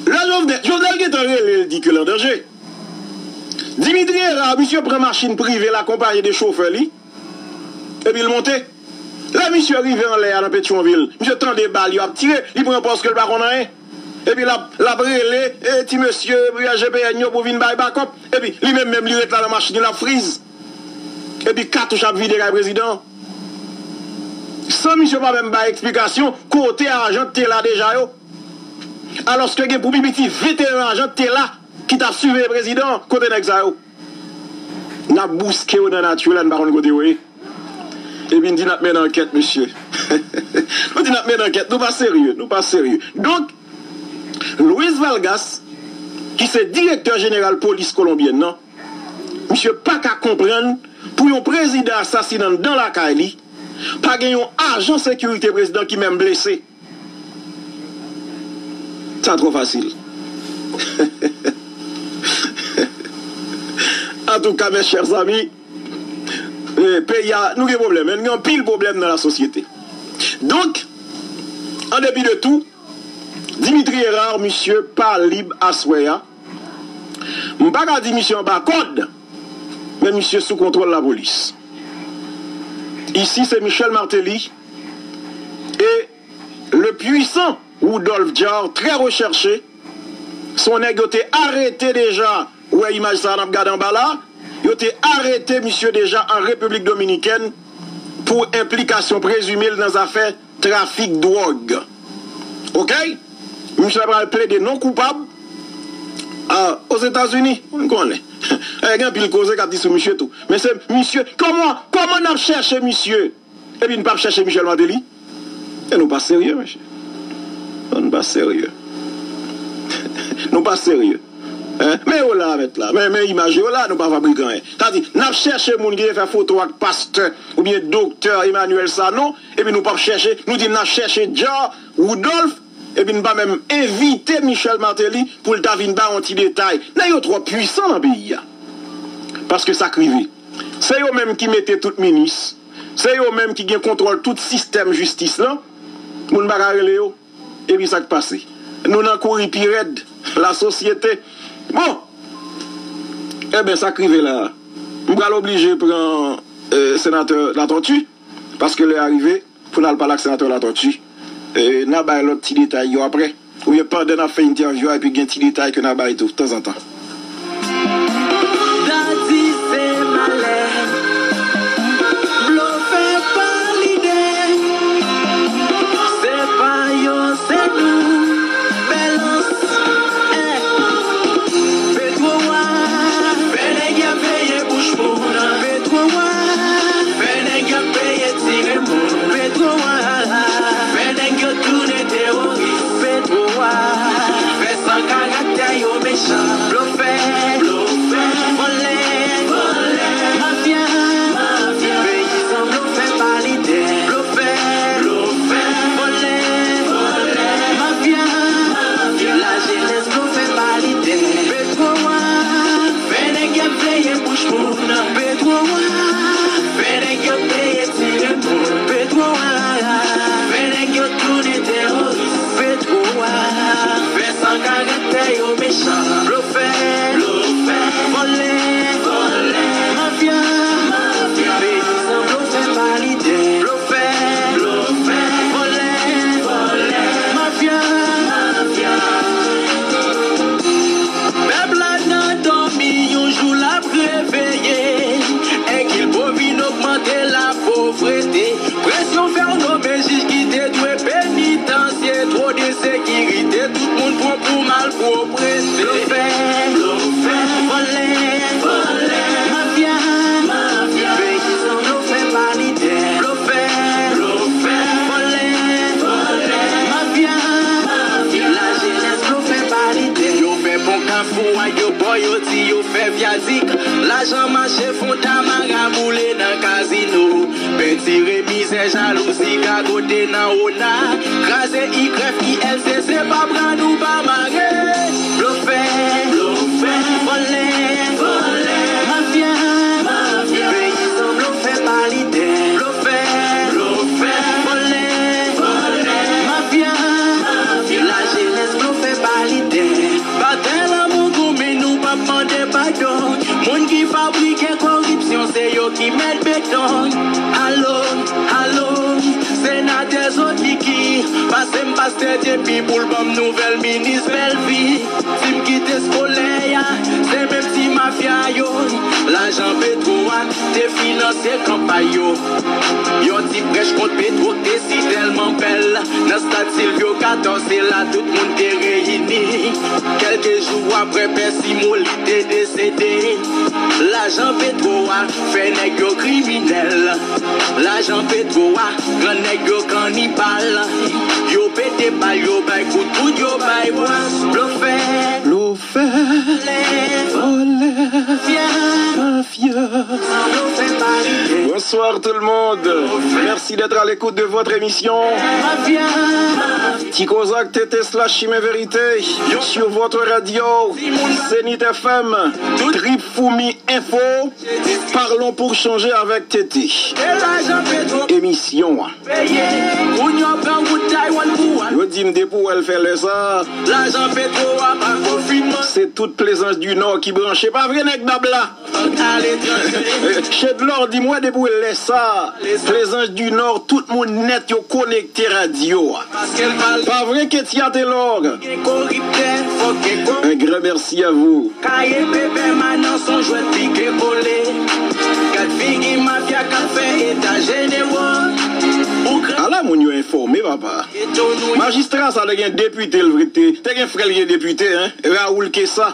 Lè Jovenel, Jovenel gentan rele l di ke l an danje. Dimitri Hérard, misye pran machin prive l akonpaye de chofè li, epi l monte. Lè misye rive anlè a nan Petyonvil, misye tande bal yo ap tire, li pran pòz ke l pa konn anyen. Epi l ap, l ap rele, e, ti mesye, G P N yo pou vin bay bakòp. Epi li menm menm li ret la nan machin li, l ap friz. Epi katouch ap vide kay prezidan. San misye pa menm bay eksplikasyon kote ajan te la deja yo. Alòske gen pou pi piti venteyen ajan te la ki t ap siveye prezidan, kote nèg sa yo? N ap bouske yo nan nati la, n pa konn kote yo ye. Epi n di n ap mennen ankèt, mesye. Nou di n ap mennen ankèt, nou pa serye, nou pa serye. Donk, Luis Vargas, ki se direktè jeneral polis kolonbyèn nan, misye pa ka konprann pou yon prezidan asasinen anndan lakay li, pa gen yon ajan sekirite prezidan ki menm blese. Sa twò fasil. Antouka, mes chers amis, eh, peyi a, nou gen pwoblèm, men nou gen anpil pwoblèm nan lasosyete. Donk, an depi de tou, Dimitri Hérard, misye pa lib aswè a. M pa ka di misye anba kòd, men misye sou kontwòl lapolis. Isi, se Michel Martelly e le puissant Rudolph Jaar, trè rechèche. Se yon nèg yo te arete deja. Ou wè imaj sa a n ap gade anba la? Yo te arete misye deja an Repiblik Dominikèn pou enplikasyon prezime l nan zafè trafik dwòg. Oke? Misye pral plede non koupab. Ah, Ozetazini, m konnen. Eh, gen anpil koze k ap di sou misye tou. Men se misye, kòman, kòman n ap chèche misye? Epi n p ap chèche Michel Martelly? E nou pa serye, mesye. Nou pa serye. Nou pa serye. Hein? Men yo la, mèt la. Men, men imaj yo la, nou pa fabrike anyen. Sa di, n ap chèche moun ki te fè foto ak pastè oubyen doktè Emmanuel Sanon, epi nou p ap chèche, nou di n ap chèche Jaar Rudolph, epi n pa menm envite Michel Martelly pou l ta vin bay yon ti detay. Nèg yo twò pwisan nan peyi a. Paske sa k rive. Se yo menm ki mete tout minis. Se yo menm ki gen kontwòl tout sistèm jistis lan. Moun pa ka rele yo. Epi sa k pase? Nou nan kouri pi rèd. Lasosyete. Bon! Enben, sa k rive la a. M pral oblije pran, eh, senatè Latortue, paske lè a rive pou n al pale ak senatè Latortue. Eh, n a bay lòt ti detay yo apre. Oubyen pandan n ap fè entèvyou a, epi gen ti detay ke n a bay tou, tanzantan. Dadi se malè, blofè pa lide, se pa yo, se nou, Bèlans, eh. Petwo a, fè nèg y ap veye bouch moun, Petwo a, fè nèg y ap peye tire moun, Petwo a, fè nèg yo tounen teworis, Petwo a, fè san karaktè yo mechan, blofè Fou ak yo bò, yo di yo fè vyadik. Lajan mache, fon tamara boule nan kazino. Pentire mizè, jalouzi, gagote nan ona. Kraze Y I L C, se pa bra nou pa mare. Blofè, blofè, vòlè, vòlè, mafya, mafya. Peyizan blofè pa lidè. Blofè, blofè, vòlè, vòlè, mafya, mafya. Lajenès blofè pa lidè. Batay lanmou goumen, nou p ap mande padon. Moun ki fabrike koripsyon, se yo ki mèt beton. Alo, alo, senatè Zodiki, pase m pastè Dyepi pou l ban m nouvèl minis Bèlvi. Ti m kite skolè a, se menm ti mafya yo. Lajan petwo a te finanse kanpay yo. Yon ti prèch kont petwo k te si tèlman bèl. Nan stad Silvio katòz, se la tout moun te reyini. Kèlke jou apre, Pè Simoli te desede. Lajan petwo a fè nèg yo kriminèl. Lajan petwo a, gran nèg yo kannibal. Yo pete bal, yo bay kout poud, yo bay bras. Blofè, blofè, vòlè, mafya. Bonsoir tout le monde. Merci d'être à l'écoute de votre émission Ti Kozak T T slash Chimen Verite sur votre radio Zenith F M, Trip Foumi Info. Parlons pour changer avec T T. Emisyon an. Yo di m depi w wè l fè lè sa, se tout Plaisance du Nord ki branche. Pa vre, nèg Bab la? Chedlor di m wè depi w wè lè sa, Plaisance du Nord, tout moun nèt yo konekte radyo a. Pa vre, Ketia Taylor? Un grand merci à vous. Kaye pèpè manan son jwèt pike kole. Gad figi mafya k ap fè eta jenewo. Ala moun yo enfòme, papa. Majistra sa te gen depite l vre, te, te gen frè l gen depite, en, Raoul Kessa.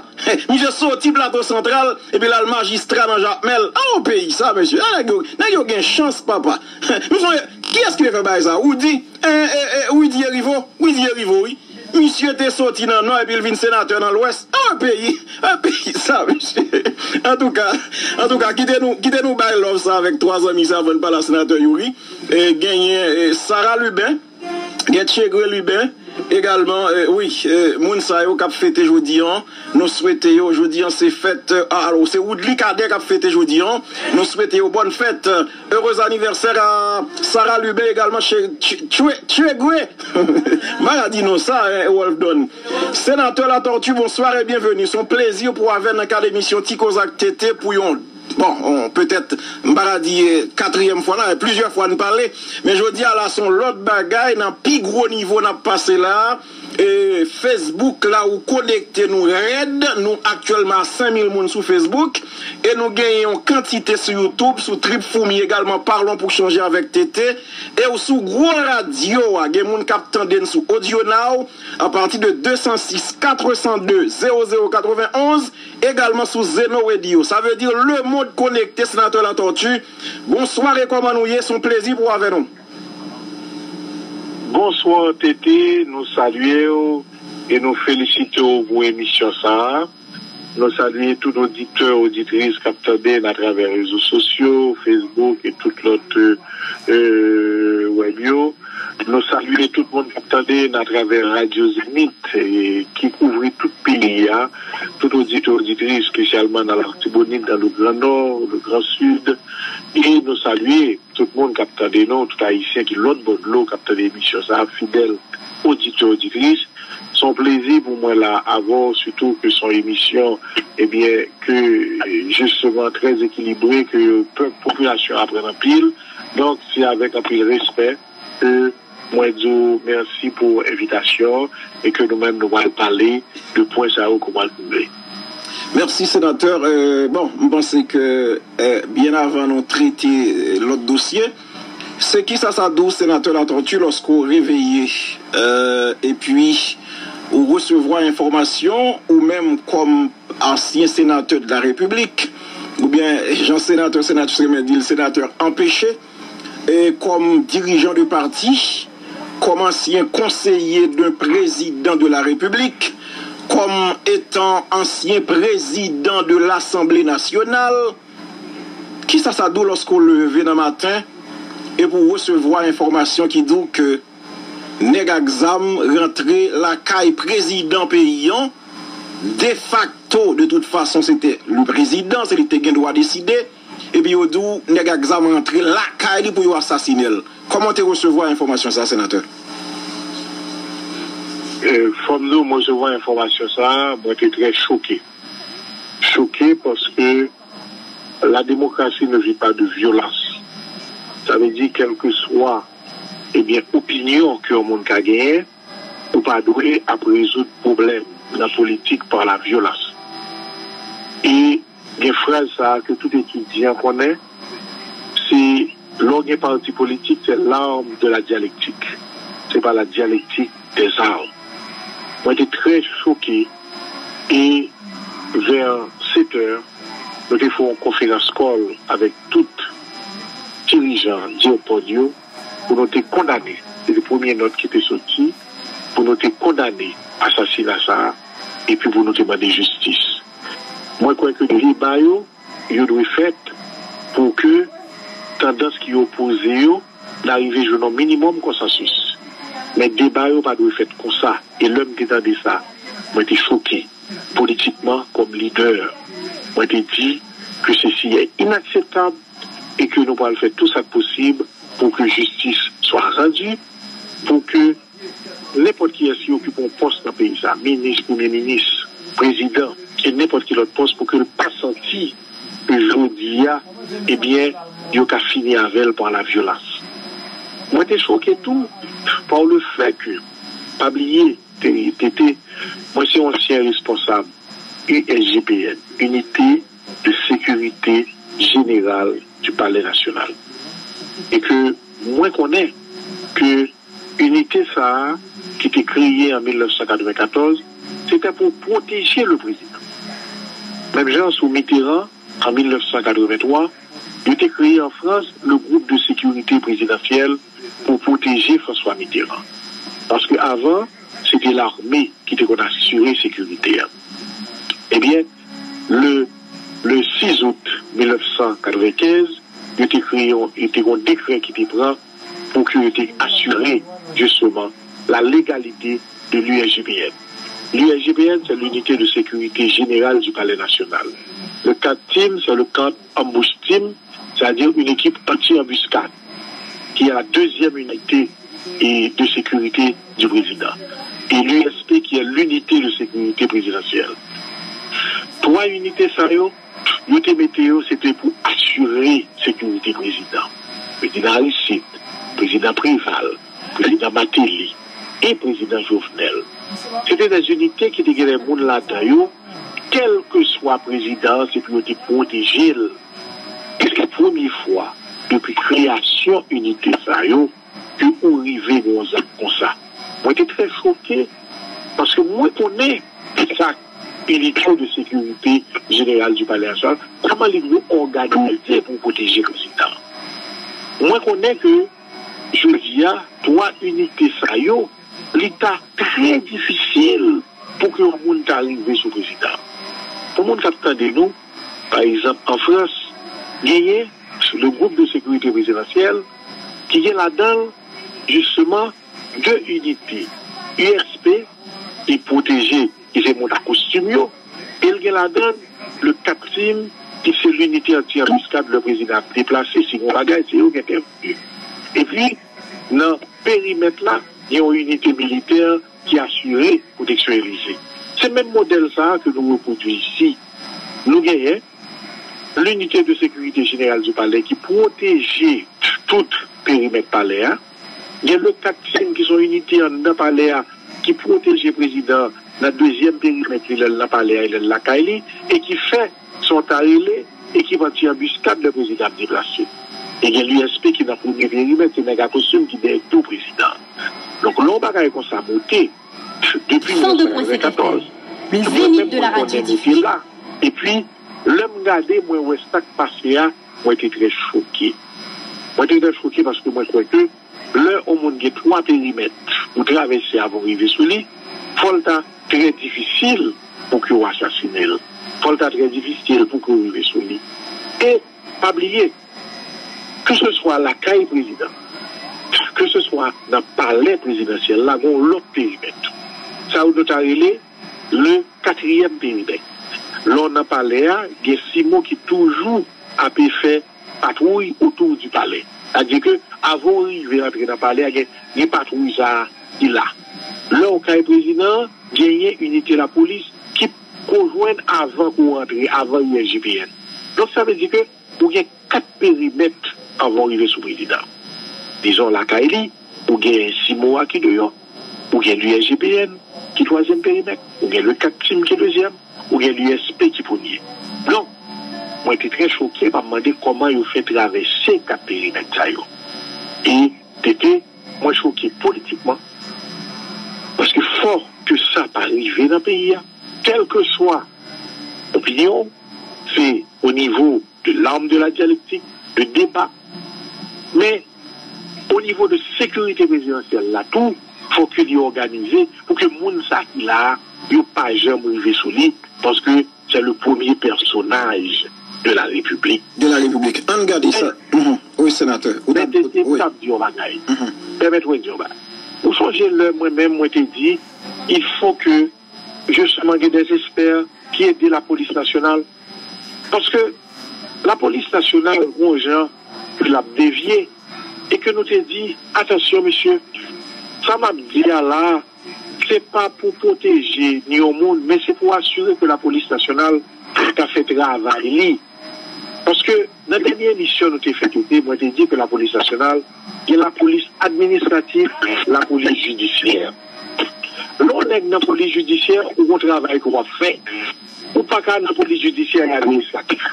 Misye soti Plato Santral, epi l al majistra nan Jakmèl. An, peyi sa, mesye. Nèg yo, nèg yo gen chans, papa. Nou sonje, kiyès ki te fè bagay sa? Rudy? Eh, eh, eh, Rudy Hériveaux? Rudy Hériveaux, wi. Misye te soti nan Nò epi l vin senatè nan Lwès. An, peyi, an, peyi sa, mesye. Antouka, antouka, kite nou, kite nou bay love sa avèk twa zanmi sa avan n pale a senatè Youri. E, genyen, e, Sarah Lubin, gen Tchegre Lubin, egalman, e, wi, e, moun sa yo k ap fete jodi an, nou swete yo, jodi an se fèt, e, a, alò, se Woodly Cadet k ap fete jodi an, nou swete yo bòn fèt, e, Heureux anniversaire à Sarah Lubin également, chez Tchegwe. M pa ka di non sa, hein, Wolf Don. Sénateur Latortue, bonsoir et bienvenue. Se yon plezi pou w avè n nan kad emisyon Ti Koz ak Tete pou yon, bon, on, petèt, m pa ka di, eh, katriyèm fwa la, plizyè fwa n pale, men jodi a la, se yon lòt bagay, nan pi gwo nivo n ap pase la. E Facebook la, ou konekte nou rèd. Nou aktyèlman a senk mil moun sou Facebook. E nou genyen yon kantite sou YouTube, sou Trip Foumi egalman, Parlons pour changer avec T T. E ou sou gwo radyo a, gen moun k ap tande n sou Audio Now, a pati de deux cent six, quatre cent deux, zéro zéro quatre-vingt-onze, egalman sou Zeno Radio. Sa vle di lemonn konekte, Senatè Latortue. Bonswa e kòman nou ye? Se yon plezi pou w avè nou. Bonswa, Tete, nou salye w e nou felisite w pou emisyon sa a. Nou salye tout oditè, oditris k ap tande n atravè rezo sosyo, Facebook e tout lòt, e, wèb yo. Nou salye tout moun k ap tande n atravè Radyo Zenith, e, ki kouvri tout peyi a, tout oditè, oditris, espesyalman nan Latibonit, dans le Grand Nord, le Grand Sud. E nou salye tout moun k ap tande nou, tout Ayisyen ki lòt bò dlo k ap tande emisyon sa a, fidèl oditè, oditris. Se yon plezi pou mwen la avè w, sitou ke se yon emisyon, ebyen, ke, jisteman, trè ekilibre, ke pèp, popilasyon an aprann anpil. Donk, se avèk anpil respè ke mwen di w mèsi pou envitasyon an e ke nou menm nou pral pale de pwen sa yo ke w pral soulve. Mèsi, senatè. Euh, bon, m panse ke, euh, byen avan nou trete, euh, lòt dosye, se kisa sa di w, senatè Latortue, lòske w reveye, euh, epi ou resevwa enfòmasyon, ou menm kòm ansyen senatè de la Repiblik, oubyen jan senatè, senatris renmen di l, senatè anpeche, e kòm dirijan de pati, kòm ansyen konseye de prezidan de la Repiblik, Kòm etan ansyen prezidan de Lasanble Nasyonal, kisa sa di w lòske w leve nan maten epi w resevwa enfòmasyon ki di w ke nèg ak zam rantre lakay prezidan peyi an, defakto, de tout fason, se te le prezidan, se li ki te gen dwa deside, epi yo di w nèg ak zam rantre lakay li pou yo asasinen l. Kòman w te resevwa enfòmasyon sa a, senatè? E, fò m di w, mwen resevwa enfòmasyon sa a, mwen te trè choke. Choke paske la démocratie ne vit pas de violence. Sa vle di, kèlkeswa, ebyen, opinyon ke yon moun ka genyen, ou pa dwe ap rezoud pwoblèm nan politik pa la vyolans. E gen fraz sa a ke tout etidyan konnen, se lè w gen pati politik, c'est l'arme de la dialectique. C'est pas la dialectique des armes. Mwen te trè choke e vè sèt è, nou te fè yon konferans kòl avèk tout dirijan Diyopòd yo pou nou te kondane. Se te premye nòt ki te soti pou nou te kondane asasina sa a epi pou nou te mande jistis. Mwen kwè ke deba yo, yo dwe fèt pou ke tandans ki opoze yo, n a rive jwenn yon minimòm konsansis. Men deba yo pa dwe fèt konsa. E lè m te tande sa, mwen te choke politikman kòm lidè. Mwen te di ke sesi est inakseptab e ke nou pral fè tou sa k posib pou ke jistis swa randi, pou ke nenpòt kiyès ki okipe yon pòs nan peyi sa, minis, premye minis, prezidan, e nenpòt ki lòt pòs, pou ke l pa santi ke jodi a, ebyen, yo ka fini avè l pa la vyolans. Mwen te choke tou pa le fè ke, pa bliye, te, te, te, mwen se yon ansyen responsab U S G P N, Unité de Sécurité Générale du Palais National. E ke mwen konnen ke inite sa a ki te kreye an mil nèf san katrevenkatòz, se te pou pwoteje le prezidan. Menm jan sou Mitterrand, an mil nèf san katrevenntwa, yo te kreye an Frans le groupe de sécurité présidentielle pou pwoteje François Mitterrand. Paske avan, se te lame ki te konn asire sekirite a. Ebyen, le, le sis out mil nèf san katrevenkenz, yo te kreye yon, yo te gen yon dekrè ki te pran pou ke yo te asire, jisteman, la légalité de l'U S G P N. L'U S G P N, c'est l'unité de sécurité générale du Palais National. Le CAT team, c'est le CAT Ambush Team, c'est-à-dire une équipe anti-embuscade, qui est la deuxième unité et de sécurité du président. Et l'U S P, qui est l'unité de sécurité présidentielle. Twa inite sa yo, yo te mete yo, se te pou asire sekirite prezidan. Prezidan Aristide, prezidan Préval, prezidan Martelly e prezidan Jovenel. Se te de inite ki te gen de moun ladan yo, kèlkeswa prezidan an, se pou yo te pwoteje l. E se premye fwa depi kreyasyon inite sa yo ke ou rive gen yon zak konsa. Mwen te trè choke, paske mwen konnen sa inite de sekirite jeneral di Palè Nasyonal, kòman li dwe òganize pou pwoteje prezidan. Mwen konnen ke jodi a, twa inite sa yo, li ta trè difisil pou ke yon moun ta rive sou prezidan. Pou moun k ap tande nou, pa egzanp, an Frans, genyen le groupe de sécurité présidentielle ki gen ladan l, jisteman, de inite. U S P, ki pwoteje, ki se moun ak kostim yo, e l gen ladan l le CAT team, ki se l'unité anti-embuscade, lè prezidan ap deplase, si gen yon bagay, se yo ki entèvni. Epi, nan perimèt la, gen yon inite militè ki asire pwoteksyon Elize. Se menm modèl sa a ke nou repwodui isi. Nou genyen l'unité de sécurité générale du palais ki pwoteje tout perimèt palè a. Gen le CAT team ki se yon inite anndan palè a ki pwoteje prezidan nan dezyèm perimèt li lè l nan palè a e lè l lakay li, e ki fè, sa w ta rele, ekip anti-anbiskad lè prezidan ap deplase. E gen l'U S P ki nan premye perimèt, se nèg a kostim ki dèyè do prezidan. Donk, lè yon bagay konsa moute, depi mil nèf san katrevenkatòz, mwen menm mwen konnen nou te la. Epi, lè m gade, mwen wè sa k pase a, mwen te trè choke. Mwen te trè choke paske mwen kwè ke lè yon moun gen twa perimèt pou travèse avan w rive sou li, fò l ta trè difisil pou ke w asasinen l. Fò l ta trè difisil pou ke w rive sou li. E pa bliye, keseswa lakay prezidan, keseswa nan palè prezidansyèl la, gen yon lòt perimèt. Sa yo nou ta rele le katriyèm perimèt. Lè w nan palè a, gen simo ki toujou ape fè patwouy otou di palè. Sa di ke avan w rive rantre nan palè a, gen, gen patwouy sa a ki la. Lè w kay prezidan an, genyen inite lapolis ki ko jwenn avan ke w rantre, avan U S G P N. Donk, sa vle di ke ou gen kat perimèt anvan w rive sou prezidan. Dizon lakay li, ou gen simo a ki deyò, ou gen U S G P N ki twazyèm perimèt, ou gen le kat tim ki dezyèm, ou gen U S P ki premye. Donk, mwen te trè choke, m ap mande kòman yo fè travèse kat perimèt sa yo. E te te, mwen choke politikman, paske fò ke sa pa rive nan peyi a, kèlkeswa opinyon w, se o nivo de l'arme de la dialectique, de deba. Men, o nivo de sekirite prezidansyèl la tou, fò ke li òganize pou ke moun sa ki la a, yo pa janm rive sou li, paske c'est le premier personnage de la République. De la République. Ann gade sa. Mhm. Wi, senatè. Ou ta, men te, te wi. M t ap di yon bagay. Mhm. Pèmèt mwen di yon bagay. Ou sonje lè mwen menm, mwen te di, il faut que, justement, gen des experts ki ede lapolis nasyonal. Paske lapolis nasyonal, gon jan ke l ap devye, e ke nou te di, atansyon, mesye, sa m ap di a la, se pa pou pwoteje ni yon moun, men se pou asire ke lapolis nasyonal ka fè travay li. Paske nan dènye emisyon nou te fè kote, mwen te di ke lapolis nasyonal, gen lapolis administratif, lapolis jidisyè. Lè yon nèg nan polis jidisyè, ou gon travay ke w ap fè. Ou pa ka nan polis jidisyè e administratif.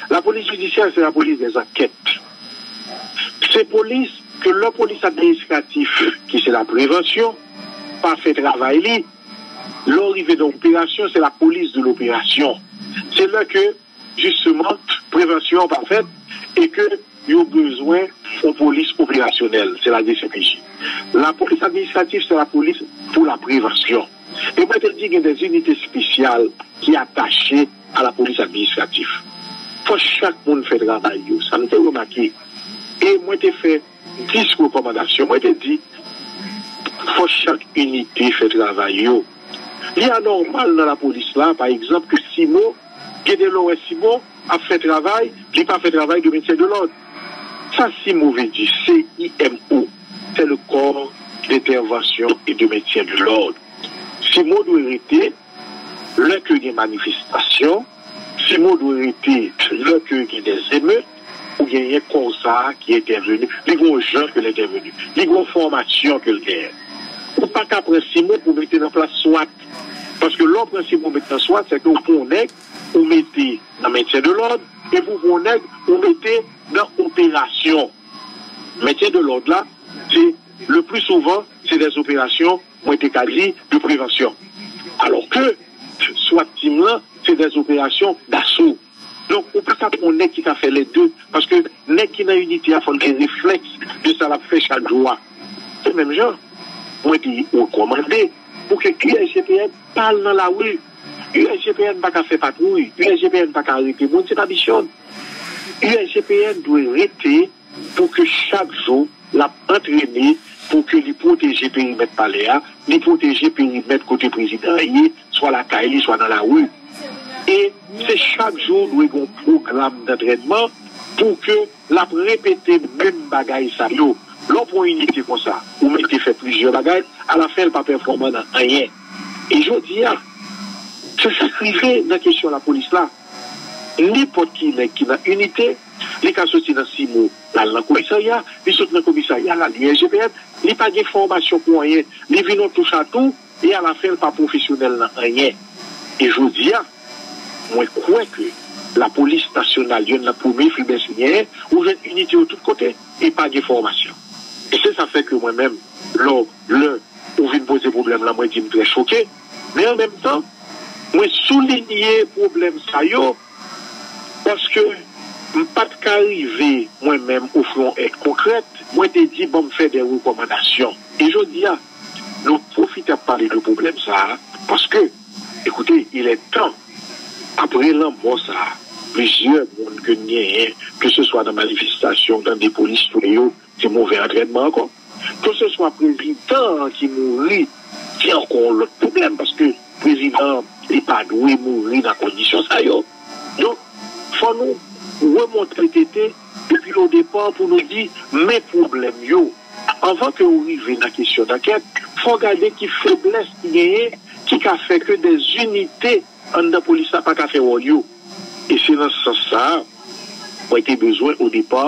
Lapolis jidisyè, se lapolis dèzankèt. Se polis ke lè polis administratif, ki se la prevansyon, pa fè travay li, lè w rive nan operasyon, se la police de l'opération. Se lè ke, jisteman, prevansyon an pa fèt e ke yo bezwen yon polis operasyonèl, se la D C P J. Lapolis administratif, se lapolis pou laprevansyon. E mwen te di gen des unités spéciales ki atache a lapolis administratif. Fò chak moun fè travay yo. Sa m te remake. E mwen te fè dis rekòmandasyon. Mwen te di, fò chak inite fè travay yo. Li anòmal nan lapolis la, pa egzanp, ke simo, gen de lè w wè simo ap fè travay, li pa fè travay de mentyen de lòd. Sa simo vle di, C I M O, c'est le corps d'intervention et de maintien de l'ordre. Simo dwe rete lè ke gen manifestasyon, simo dwe rete lè ke gen des émeutes, ou genyen kò sa a ki entèveni, li gon jan ke l entèveni, li gon fòmasyon ke l genyen. Ou pa ka pran simo pou mete nan plas swat. Paske lè w pran simo mete nan swat, se ke w pran yon nèg, ou mete nan mentyen de lòd, epi w pran yon nèg, ou mete nan operasyon. Mentyen de lòd la, se, le pli souvan, se des opérations, mwen te ka di, de prevansyon. Alò ke, swat team lan, se des opérations d'assaut. Donk, ou pa ka pran yon nèg ki ka fè lè de, paske nèg ki nan inite a, fò l gen reflèks de sa l ap fè chak jou a. Se menm jan, mwen te rekòmande pou ke U S G P N pa al nan lari. U S G P N pa ka fè patwouy, U S G P N pa ka arete moun, se pa misyon l. U S G P N dwe rete pou ke chak jou l ap antrene pou ke li pwoteje perimèt palè a, li pwoteje perimèt kote prezidan an ye, swa lakay li, swa nan lari. E se chak jou dwe gen yon pwogram dantrènman pou ke l ap repete menm bagay sa yo. Lè w pran yon inite konsa, ou mete fè plizyè bagay, alafen l pa pèfòman nan anyen. E jodi a, se sa k rive nan kesyon lapolis la. Nenpòt ki nèg ki nan inite, li ka soti nan simo, l al nan komisarya, li sot nan komisarya, l al U S G P N, li pa gen fòmasyon pou anyen, li vin yon touchatou, e alafen l pa pwofesyonèl nan anyen. E jodi a, mwen kwè ke lapolis nasyonal, yonn nan premye feblès li genyen, ou jwenn inite yo tout kote, e pa gen fòmasyon. E se sa fè ke mwen menm, lè, lè ou vin poze pwoblèm lan, mwen di m trè choke, men an menm tan, mwen soulinye pwoblèm sa yo, paske m pa t ka rive, mwen menm, ofri yon èd konkrèt, mwen te di, ban m fè de rekòmandasyon. E jodi a, nou pwofite ap pale de pwoblèm sa a, Paske, ekoute, il est temps, apre lanmò sa a, plizyè moun ke n genyen, ke se swa nan manifestasyon, tande polis touye yo, se move antrènman ankò. Ke se swa prezidan an ki mouri, se ankò yon lòt pwoblèm, paske prezidan an li pa dwe mouri nan kondisyon sa yo. Donk, fò nou remonte tete depi o depa pou nou di, men pwoblèm yo. Anvan ke w rive nan kesyon dankèt, fò w gade ki feblès ki genyen ki ka fè ke dèzinite anndan polis la pa ka fè wòl yo. E se nan sans sa a, mwen te bezwen o depa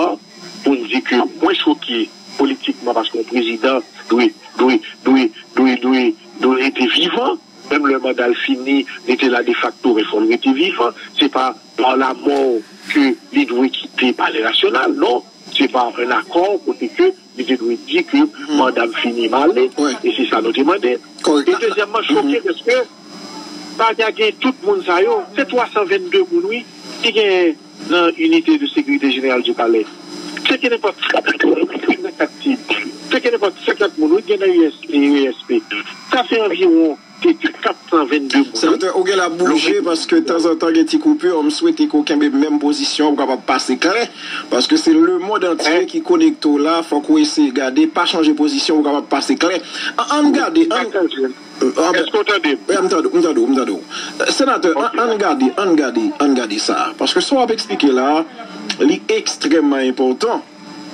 pou n di ke mwen choke politikman paske yon prezidan dwe, dwe, dwe, dwe, dwe, dwe rete vivan. Menm lè manda l fini, li te la defakto, men fò l rete vivan. Se pa pa lamò ke li dwe kite palè nasyonal, non. Se pa un accord kote ke li te dwe di ke manda m fini, m ale. E se sa nou te mande. E dezyèmman, choke dèske pa ta gen tout moun sa yo. Se twa san vennde moun, wi, ki gen nan Unité de Sécurité Générale du Palais. Se te nenpòt se te nenpòt senkant moun, wi, gen nan U S P, U S P. Sa fè anviwon te di kat san vennde moun, wi. Senatè, ou gen la bouje paske tanzantan gen ti koupi. M swete ke w kenbe menm pozisyon pou w kapab pase klè. Paske se lemonn antye ki konekte w la. Fòk ou eseye gade, pa chanje pozisyon pou w kapab pase klè. An, ann gade, ann, Èske w tande m? Wi, m tande w, m tande w, m tande w. Senatè, ann gade, ann gade, ann gade sa. Paske sa w ap eksplike la, li ekstrèmman enpòtan.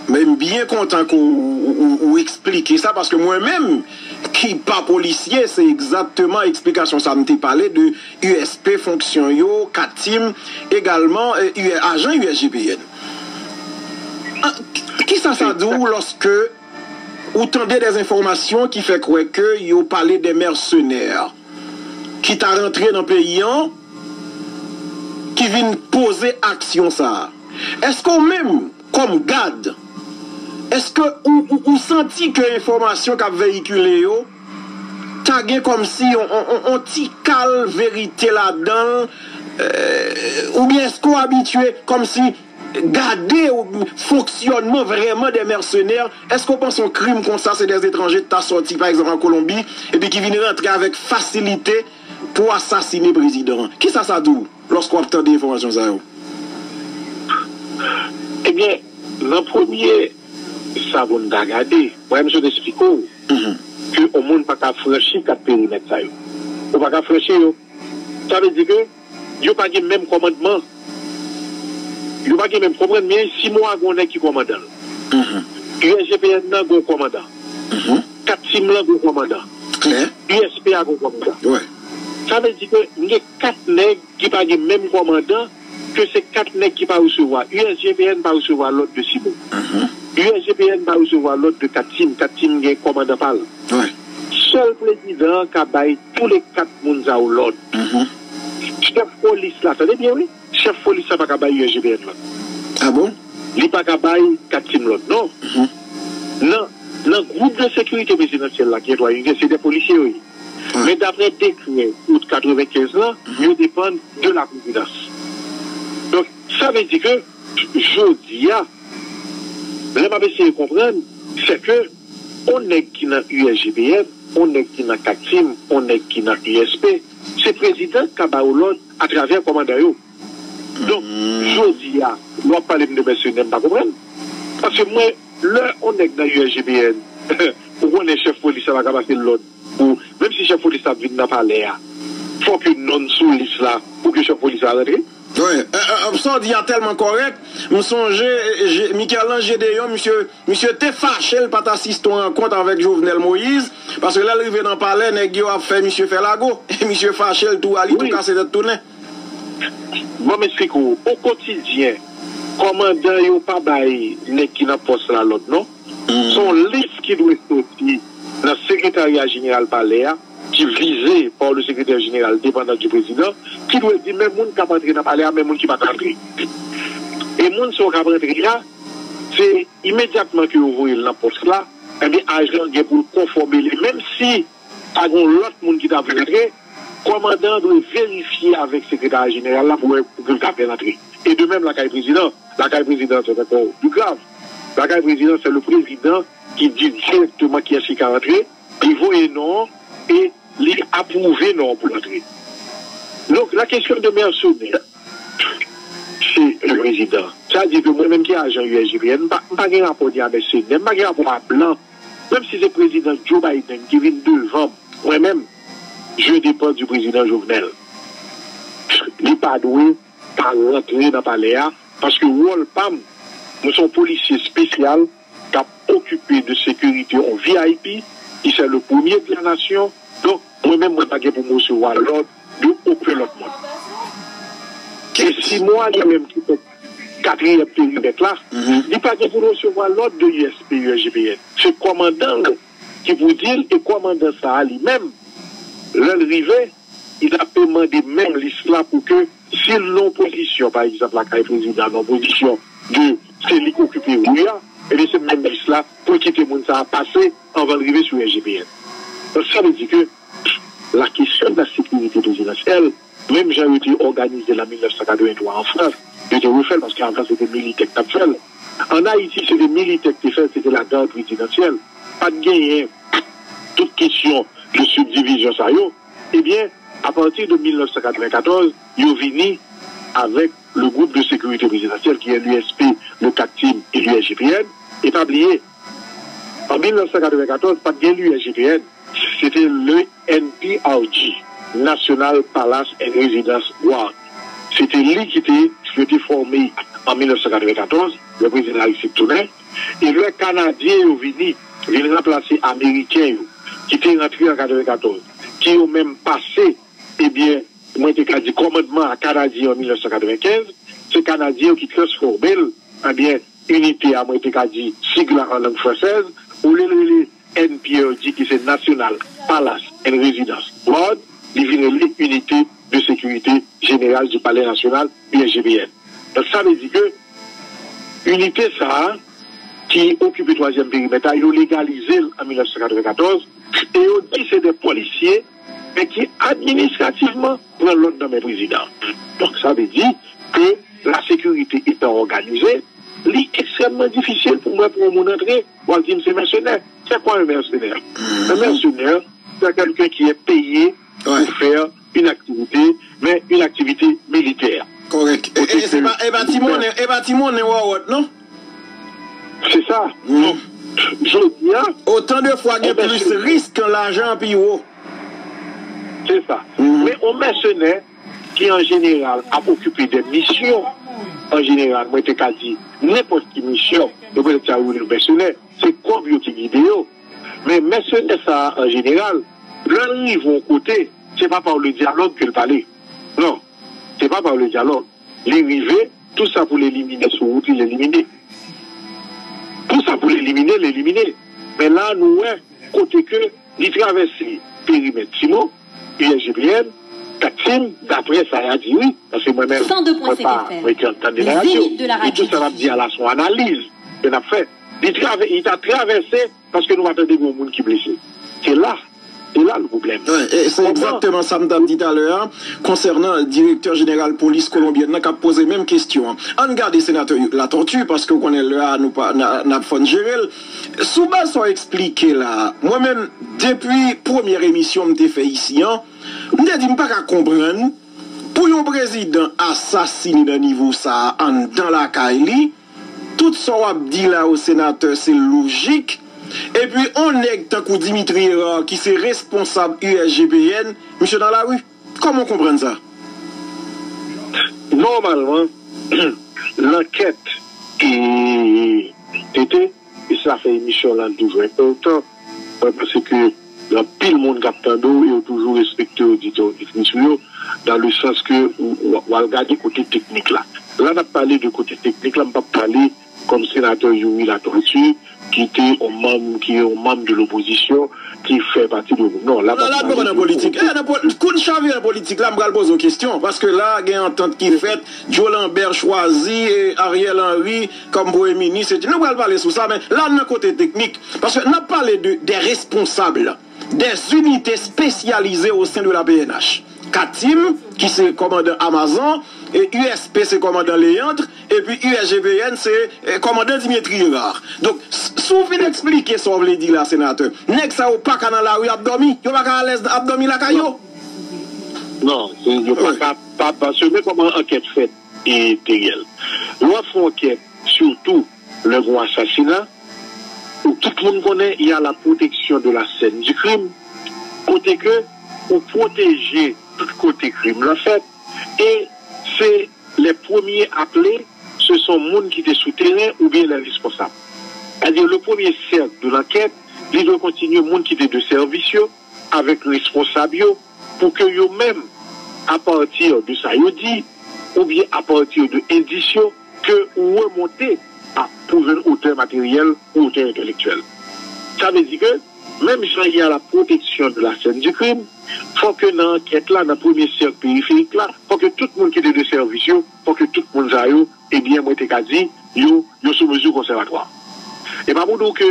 Men m byen kontan ke w, w, w, w eksplike sa, paske mwen menm, ki pa polisye, se egzakteman eksplikasyon sa m te pale de U S P, fonksyon yo, kat tim, egalman, e, U-, ajan U S G P N. An, ki, kisa sa di w lòske ou tande de enfòmasyon ki fè kwè ke yo pale de mèsenè ki ta rantre nan peyi an, ki vin poze aksyon sa a? Èske w menm, kòm gad, èske ou, ou, ou santi ke enfòmasyon k ap veyikile yo ta gen kòmsi yon, yon, yon, yon ti kal verite ladan l, oubyen èske w abitye kòmsi gade fonksyònman vrèman de mèsenè? Èske w panse yon krim konsa se de etranje ki ta sòti, pa egzanp, an Kolonbi, epi ki vin rantre avèk fasilite pou asasine prezidan an? Kisa sa di w lòske w ap tande enfòmasyon sa yo? Ebyen, nan premye sa pou n ta gade, mwen menm sot eksplike w ke yon moun pa ka franchi kat perimèt sa yo. Ou pa ka franchi yo. Sa vle di ke yo pa gen menm kòmandman. Yo pa gen menm, konprann byen, Simowa gen yon nèg ki kòmandan l. U S G P N nan gen yon kòmandan. Kat Tim lan gen yon kòmandan. U S P a gen yon kòmandan. Sa vle di ke n gen kat nèg ki pa gen menm kòmandan, ke se kat nèg ki pa resevwa. U S G P N pa resevwa lòd de Simowa. U S G P N pa resevwa lòd de kat Tim. Kat Tim gen kòmandan pa l. Sèl prezidan an ka bay tou le kat moun sa yo lòd. Chèf polis la, tande byen wi, chèf polis la pa ka bay U S G P N lòd. Ah bon? Li pa ka bay kat Tim lòd, non. Nan, nan gwoup de sekirite prezidansyèl la ki gen twa inite, se de polisye yo ye. Men daprè dekrè out katrevenkenz lan, yo depann de la prezidans. Donk, sa vle di ke jodi a, lè m ap eseye konprann, se ke yon nèg ki nan U S G P N, yon nèg ki nan kat Tim, yon nèg ki nan U S P, se prezidan k ka ba yo lòd atravè kòmandan yo. Donk, jodi a, lè w ap pale m de mèsenè, m pa konprann. Paske mwen, lè yon nèg nan U S G P N, ou konnen chèf polis la pa ka pase l lòd pou, menm si chèf polis la ap vin nan palè a, fòk yo nonm sou lis la pou ke chèf polis la rantre. Wi, e, e, e, sa w di a tèlman kòrèk. M sonje, e, e, Je-, Michel-Ange Gédéon, misye, misye te fache l pa t asiste yon rankont avèk Jovenel Moïse, paske lè l rive nan palè, nèg yo ap fè misye fè lago. E misye fache, l tou ale, tou kase tèt tounen. Ban m eksplike w, o kotidyen, kòmandan yo pa bay nèg ki nan pòs la lòd, non. Se yon lis ki dwe soti nan sekretarya jeneral palè a, ki vize par le secrétaire général dépendant du président, ki dwe di men moun k ap antre nan palè a, men moun ki pa ka antre. E moun sa yo k ap antre a, se imedyatman ke yo voye l nan pòs la, enben ajan an gen pou l konfòme li, menm si pa gen yon lòt moun ki ta vle antre, kòmandan an dwe verifye avèk sekretarya jeneral la pou wè pou ke l ka fè l antre. E de menm lakay prezidan. Lakay prezidan, c'est encore plus grave. Lakay prezidan, c'est le président qui dit directement kiyès ki ka antre, li voye non an, e li apwouve non pou l antre. Donk, la kesyon de mèsenè, se le prezidan. Sa di ke mwen menm ki ajan U S G P N, m pa, m pa gen rapò ni a mèsenè, m pa gen rapò a blan. Menm si se prezidan Joe Biden ki vin devan m, mwen menm, je dépends du président Jovenel. Li pa dwe pa rantre nan palè a, paske wòl pa m, mwen se yon polisye espesyal k ap okipe de sekirite yon V I P, ki se le premye de la nasyon. Donk, mwen menm, mwen pa gen pou m resevwa lòd de okenn lòt moun. E Simon li menm ki fè katriyèm perimèt la, li pa gen pou l resevwa lòd de U S P, U S G P N. Se kòmandan l ki pou di l, e kòmandan sa a li menm, lè l rive, il a pe mande menm lis la pou ke si l nan yon pozisyon, pa egzanp, lakay prezidan, nan yon pozisyon de se li k okipe ri a, ebyen se menm lis la pou l kite moun sa a pase anvan l rive sou U S G P N. Donk, sa vle di ke la kesyon de la sekirite prezidansyèl, menm jan yo te òganize l an mil nèf san katrevenntwa an Frans, yo te refè l, paske avan se te militè k t ap fè l. An Ayiti, se te militè k te fè l, se te lagad prezidansyèl. Pa t genyen tout kesyon de sibdivizyon sa yo. Ebyen, apati de mil nèf san katrevenkatòz, yo vini avèk le groupe de sécurité présidentielle, ki est l'U S P, le CACTIM et l'U S G P N. E pa bliye, an mil nèf san katrevenkatòz, pa t gen l'U S G P N, se te le N P R G, National Palace and Residence Guard. Se te li ki te, yo te fòme an mil nèf san katrevenkatòz, lè prezidan Aristide tounen. E lè Kanadyen yo vini, vin ranplase Ameriken yo, ki te rantre an katrevenkatòz, ki yo menm pase, ebyen, mwen te ka di kòmandman a Kanadyen an mil nèf san katrevenkenz, se Kanadyen yo ki transfòme l, ebyen, inite a, mwen te ka di sig la an lang fransèz, olye l rele N P R G, ki se National Palace and Residence Guard, li vin rele Unité de Sécurité Générale du Palais National, U S G P N. Donk, sa vle di ke inite sa a, ki okipe twazyèm perimèt la, yo legalize l an mil nèf san katrevenkatòz, e yo di se de polisye, men ki administrativman pran lòd nan men prezidan. Donk, sa vle di ke la sécurité étant organisée, li ekstrèmman difisil pou mwen pou yon moun antre, w ap di m se mèsenè. C'est quoi un mercenaire? Un mercenaire, c'est quelqu'un qui est payé pour faire une activité, mais une activité militaire. Kòrèk. E, e, se pa, e pa ti monnen, e pa ti monnen wòwòt, non? Se sa. Donk, jodi a, otan de fwa gen plis risk, lajan pi wo. Se sa. Men yon mèsenè ki, an jeneral, ap okipe de misyon, an jeneral, mwen te ka di, nenpòt ki misyon, yo petèt sa yo rele mèsenè, se kòb yo ki gide yo. Men mèsenè sa a, an jeneral, lè l rive yon kote, se pa par le dialogue ke l pale. Non, se pa par le dialogue. Li rive, tout sa pou l elimine sou wout li, l elimine. Tout sa pou l elimine, l elimine. Men la, nou wè kote ke li travèse perimèt Timo, U S G P N, CACTIM, daprè sa y a di, wi, paske mwen menm, mwen pa, mwen te ap tande nan radyo. E tout sa n ap di a la, se yon analiz ke n ap fè. Li travè-, li ta travèse paske nou pa tande gen yon moun ki blese. Se la, se la le pwoblèm. Wi, e se egzakteman sa m t ap di talè a, konsènan direktè jeneral polis kolonbyèn nan k ap poze menm kesyon an. Ann gade senatè Latortue, paske w konnen lè a nou pa, n a, n ap fò n jere l. Sou baz sa w eksplike la a, mwen menm, depi premyè emisyon m te fè isi an, m te di m pa ka konprann pou yon prezidan asasine nan nivo sa a anndan lakay li, tout sa w ap di la yo, senatè, se lojik. Epi, on nèg tankou Dimitri Hérard, ki se responsab U S G P N, misye nan lari. Kòman w konprann sa? Nòmalman, lankèt, e, T T, e sa fè emisyon lan toujou enpòtan. Mwen panse ke gen anpil moun k ap tande w e yo toujou respekte oditè, oditris ou yo, dans le sens ke w, w, w al gade kote teknik la. La n ap pale de kote teknik la, m p ap pale kòm senatè Youri Latortue, ki te yon manm, ki yon manm de lopozisyon, ki fè pati de gwoup. Non, la, non, la n poko nan politik. E, nan po-, kou n chavire nan politik la, m pral poze w kesyon, paske la, gen antant ki fèt, Joe Lambert chwazi, e, Ariel Henry kòm premye minis, etsetera. Nou pral pale sou sa, men la, nan kote teknik, paske n ap pale de, de responsab, des unités spécialisées au sein de la P N H. CACTIM, ki se kòmandan Amazon, e U S P se kòmandan Leandre, epi U S G P N se, e, kòmandan Dimitri Hérard. Donk, s- si w vin eksplike sa w vle di la, senatè, nèg sa yo pa ka nan lari ap dòmi, yo pa ka alèz ap dòmi lakay yo. Non, se- yo pa ka pa paske men kòman ankèt fèt e Teriel. Lè w ap fè yon ankèt, sitou lè gen yon asasina, ou tout moun konnen y a la protection de la scène du crime, kote ke ou pwoteje tout kote krim nan fèt, e se les premiers appelés, ce sont moun ki te sou teren oubyen les responsables. C'est-à-dire, le premier cercle de l'enquête, li dwe kontinye moun ki te de sèvis yo, avèk responsab yo, pou ke yo menm, apati de sa yo di, oubyen apati de endis yo, ke ou remonte a pou jwenn otè materyèl ou otè entèlektyèl. Sa vle di ke, menm jan y a la protection de la scène du crime, fò ke nan ankèt la, nan premye sèk periferik la, fò ke tout moun ki te de sèvis yo, fò ke tout moun sa yo, ebyen, mwen te ka di, yo, yo sou mezi konsèvatwa. E pa pou di w ke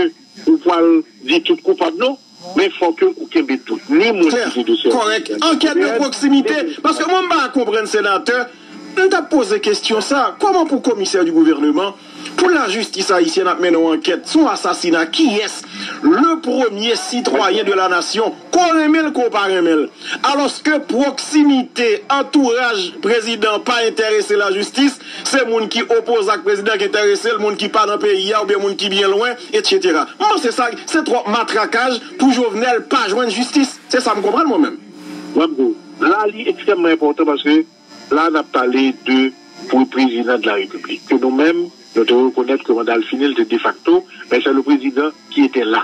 ou pral di tout koupab non, men fò ke ou kenbe tout. Ni moun ki te de sèvis. Kòrèk. Ankèt de pwoksimite. Paske mwen m pa konprann senatè, m t ap poze kesyon sa, kòman pou komisè di gouvènman, pou lajistis ayisyèn ap mennen yon ankèt sou asasina kiyès, le premier citoyen de la nation, ko renmen l ko pa renmen l, alòske pwoksimite, antouraj prezidan pa enterese lajistis, se moun ki opoze ak prezidan ki enterese l, moun ki pa nan peyi a oubyen moun ki byen lwen, etsetera. M panse sa se twòp matrakaj pou Jovenel pa jwenn jistis. Se sa m konprann mwen menm. Mwen m di w, la li ekstrèmman enpòtan paske la n ap pale de pou prezidan de la repiblik ke nou menm nou te rekonèt ke manda l fini, l te defakto, men se le président qui était là.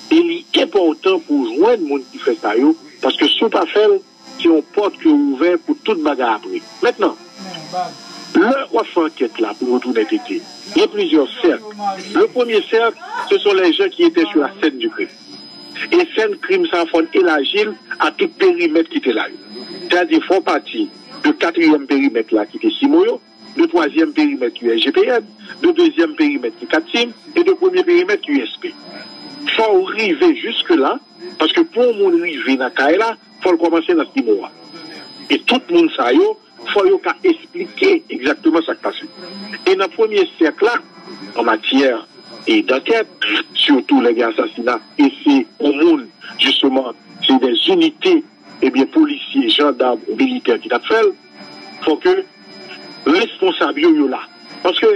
E li enpòtan pou jwenn moun ki fè sa yo, paske si w pa fè l, se yon pòt ke w ouvè pou tout bagay apre. Mentnan, lè w ap fè ankèt la pou nou tounen tete, gen plizyè sèk. Le premier cercle, ce sont les gens qui étaient sur la scène du crime. E sèn krim sa fò n elaji l a tout perimèt ki te la yo. Sètadi fò pati de katriyèm perimèt la ki te simo yo, de twazyèm perimèt U S G P N, de dezyèm perimèt ki katsim e de premye perimèt U S P. Fò w rive jiske la, paske pou yon moun rive nan kay la, fò l kòmanse nan simo a. E tout moun sa yo, fò yo ka esplike egzakteman sa k pase. E nan premye sèk la, an matyè e dankèt, sitou lè gen asasina, e se yon moun, jisteman, se de zinite, ebyen, polisye, jandam ou militè ki t ap fè l, fò ke responsab yo, yo la. Paske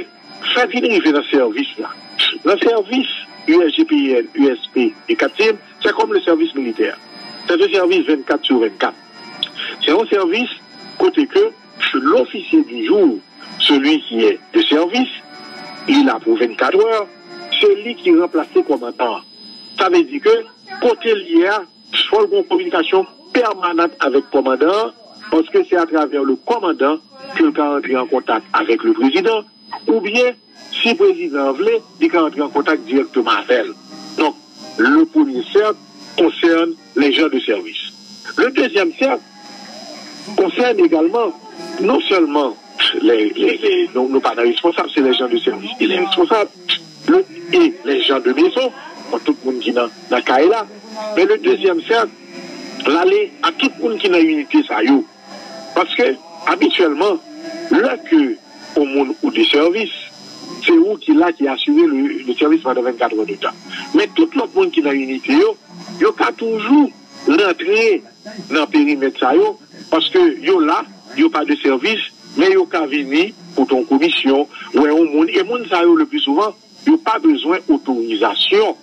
fè vin rive nan sèvis la. Nan sèvis U S G P N, U S P e katsim, c'est comme le service militaire. C'est un service vingt-quatre sur vingt-quatre. C'est un service kote ke l'officier du jour, celui qui est de service, li la pou vennkat è, se li ki ranplase kòmandan an. Sa vle di ke kote l ye a, fò l gen yon kominikasyon pèmanan avèk kòmandan an, paske se atravè le kòmandan ke l ka antre an kontak avèk le prezidan, oubyen, si prezidan an vle, li ka antre an kontak dirèkteman avè l. Donk, le premier cercle concerne les gens de service. Le deuxième cercle concerne également non seulement les, les, les- nou, nou pa nan responsab, se les gens de service et les responsables, le, et les gens de maison, bon, tout moun ki nan, nan kay la. Men le deuxième cercle, l ale a tout moun ki nan inite sa yo. Paske, abityèlman, lè ke yon moun ou de sèvis, se ou ki la ki asire le, le service pendant vingt-quatre heures de temps. Men tout lòt moun ki nan inite yo, yo ka toujou rantre nan perimèt sa yo, paske yo la, yo pa de sèvis, men yo ka vini pou ton komisyon, wè yon moun, e moun sa yo le pli souvan, yo pa bezwen otorizasyon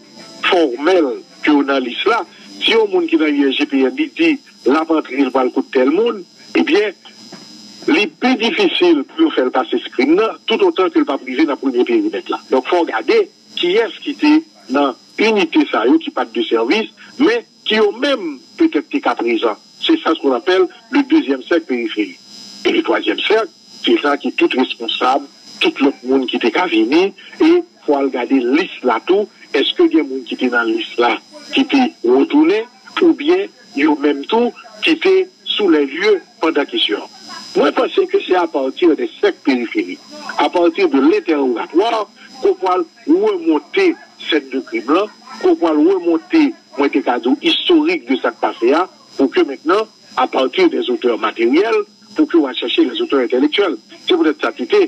fòmèl ke yo nan lis la. Si yon moun ki nan U S G P N li di l ap antre, l pral kot tèl moun, ebyen, li pi difisil pou yo fè l pase screen nan, tout otan ke l p ap rive nan premye perimèt la. Donk, fò w gade kiyès ki te nan inite sa yo ki pa t de sèvis, men ki yo menm petèt te ka prezan. Se sa qu'on appelle le deuxième cercle périphérique. E le twazyèm sèk, se sa ki tout responsab, tout lòt moun ki te ka vini, e fò al gade lis la tou, èske gen moun ki te nan lis la ki te retounen, oubyen yo menm tou ki te sou lè lye pandan kesyon an. Mwen panse ke se apati de sèk periferi, apati de lentèwogatwa, ke w pral remonte sèn de krim lan, ke w pral remonte, mwen te ka di w, istorik de sa k pase a, pou ke mentnan, à partir des auteurs matériels pour que w al chèche les auteurs intellectuels. Se poutèt sa ki te,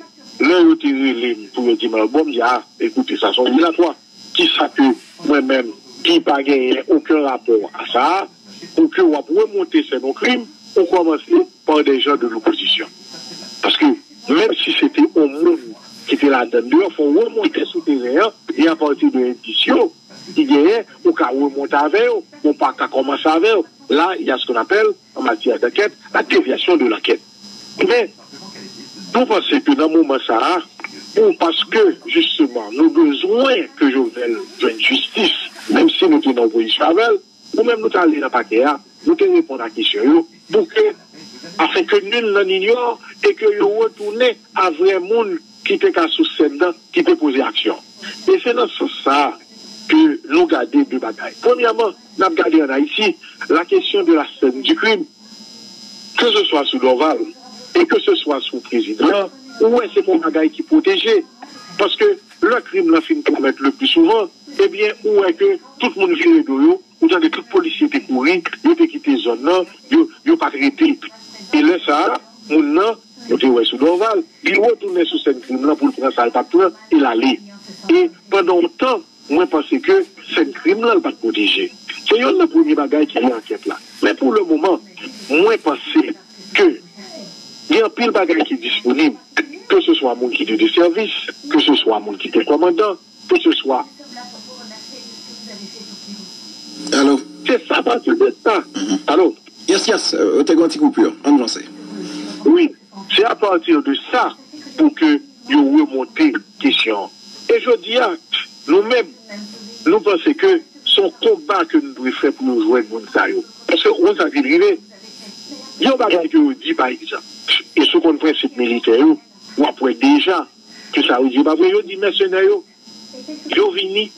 lè yo te rele m pou yo di m, bon, m di, ah, écoutez, ça sont dilatoires. Kisa ke mwen menm, ki pa genyen okenn rapò a sa a, pou ke w ap remonte sèn yon krim, ou kòmanse par des gens de l'opposition. Paske, menm si se te yon moun ki te ladann deyò, fò w remonte sou teren an, e apati de endis yo ki genyen, ou ka remonte avè yo, ou pa ka kòmanse avè yo. La, il y a ce qu'on appelle, en matière d'enquête, la déviation de l'enquête. Men, nou panse ke nan moman sa a, pou, paske, jisteman, nou bezwen ke Jovenel jwenn jistis, menm si nou te nan opozisyon avè l, nou menm nou t ale nan pakè a, nou te reponn a kesyon yo, pou ke, afin que nul n'en ignore, e ke yo retounen a vrè moun ki te ka sou sèn nan, ki te poze aksyon. E se nan sans sa a ke nou gade de bagay. Premyèman, n ap gade ann Ayiti, la question de la scène du crime, ke se swa sou Dorval e ke se swa sou prezidan an, ou wè se pa yon bagay ki pwoteje. Paske lè krim nan fin komèt le pli souvan, ebyen, ou wè ke tout moun vire do yo, ou tande tout polisye te kouri, yo te kite zòn nan, yo, yo pa t rete. E lè sa a, moun nan, nou te wè sou Dorval, li retounen sou sèn krim nan pou l pran sa l t ap pran, e l ale. E pandan yon tan, mwen panse ke sèn krim nan, l pa t pwoteje. Se yonn nan premye bagay ki gen ankèt la. Men pou le moman, mwen panse ke gen anpil bagay ki disponib, ke se swa moun ki te de sèvis, ke se swa moun ki te kòmandan, ke se swa. Alo? Se sa, apati de sa. Alo? Yes, yes, ou te gen yon ti koupi. Ann vanse. Wi, se apati de sa pou ke yo remonte kesyon an. E jodi a, nou menm, nou panse ke se yon konba ke nou dwe fè pou nou jwenn moun sa yo. Paske ou konn sa ki rive? Gen yon bagay ke yo di, pa egzanp, e si w konn prensip militè yo, w ap wè deja ke sa yo di pa vre. Yo di mèsenè yo, yo vini,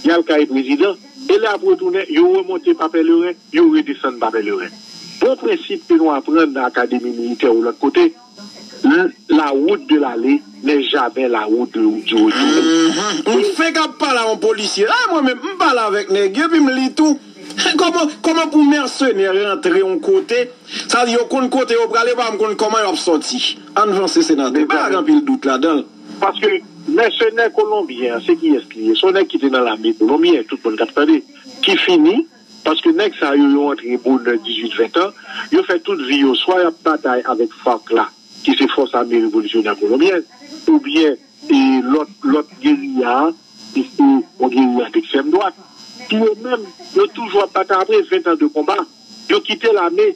y al kay prezidan, e lè y ap retounen, yo remonte pa Pèleren, yo redesann pa Pèleren. Bon prensip ke nou aprann nan akademi militè ou lòt kote, la route de l'aller n'est jamais la route de, du retour. M fenk ap pale a yon polisye la, mwen menm, m pale avèk nèg yo, epi m li tou. Kòman, kòman pou mèsenè rantre yon kote, sa vle di yo konn kote yo prale, pa m konn kòman y ap sòti. Ann vanse, senatè. Pa gen anpil dout ladan l. Paske mèsenè kolonbyen an, se kiyès li ye? Se yon nèg ki te nan lame kolonbyen, tout moun k ap tande, ki fini, paske nèg sa yo, yo antre bonè dizuit, ven tan, yo fè tout vi yo, swa y ap batay avèk FARC la, ki se Fòs Ame Revolisyonè Kolonbyèn, oubyen e lòt, lòt geriya a, ki se yon geriya d ekstrèm dwat, ki yo menm, yo toujou ap batay apre ven tan de konba. Yo kite lame,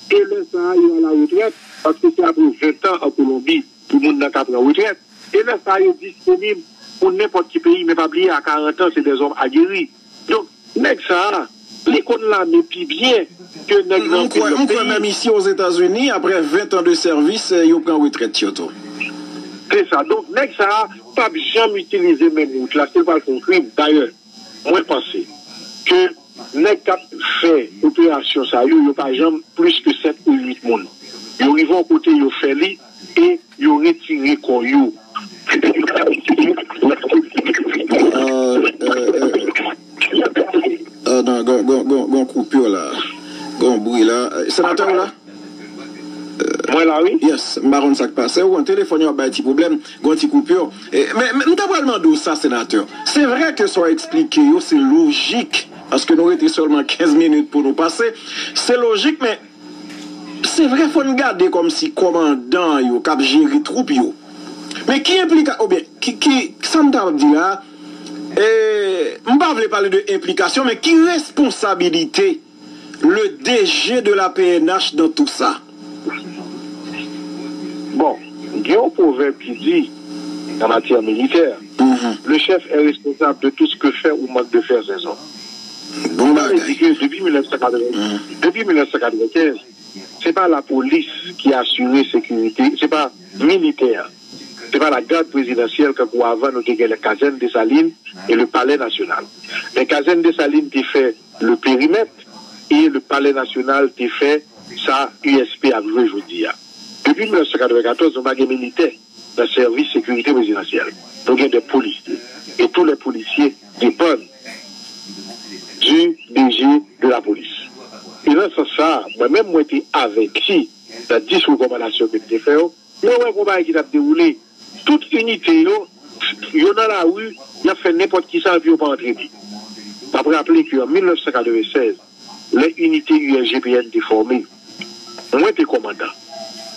e lè sa a, yo a la retrèt, paske se apre ven tan an Kolonbi pou moun nan ka pran retrèt. E lè sa a, yo disponib pou nenpòt ki peyi, men pa bliye, a karant an, se dèzòm ageri. Donk, nèg sa a, li konn lame pi byen ke nèg nan anpil lòt peyi. M kwè menm isi Ozetazini, apre ven tan de sèvis, yo pran retrèt yo tou. Se sa. Donk, nèg sa a p ap janm itilize menm wout la si l pral fè yon krim. Dayè, mwen panse ke nèg k ap fè operasyon sa yo, yo pa janm plis ke sèt ou uit moun. Yo rive yon kote, yo fè li, e yo retire kò yo. Gon koupi la. Gon bri la. Senatè w la? Mwen la wi. Yes, m pa konn sa k pase. Ou konn telefòn yo ap bay ti pwoblèm, gon ti koupi. Men m ta pral mande w sa, senatè. Se vre ke sa w eksplike yo, se lojik. Paske nou rete sèlman kenz minit pou nou pase. Se lojik, men se vre fò n gade kòmsi kòmandan yo k ap jere twoup yo. Men ki enplika, oubyen, ki, ki, sa m ta di la, e, m pa vle pale de enplikasyon, men ki responsabilite le DG de la PNH dans tout ça? Bon, gen yon pwovèb ki di, nan matyè militè, le chef est responsable de tout ce que fait ou manque de faire ses hommes. Sa vle di ke depi mil nèf san katreven, depi mil nèf san katrevenkenz, se pa lapolis ki asire sekirite, se pa militè, se pa lagarde présidentielle kankou avan nou te gen le kazèn Desalin e le palè nasyonal. Men kazèn Desalin te fè le périmètre e le palè nasyonal te fè sa USP ap jwe jodi a. Depi mil nèf san katrevenkatòz, nou pa gen militè nan sèvis sekirite prezidansyèl. Nou gen de polisye. E tou lè polisye depann du DG de la police. E nan sans sa a, mwen menm mwen te avèti nan dis rekòmandasyon ke m te fè yo, mwen wè gon bagay ki t ap dewoule. Tout inite yo, yo nan lari, y ap fè nenpòt kisa epi yo pa antrene. M ap raple ke an mil nèf san katrevennsèz, lè inite U S G P N te fòme, mwen te kòmandan.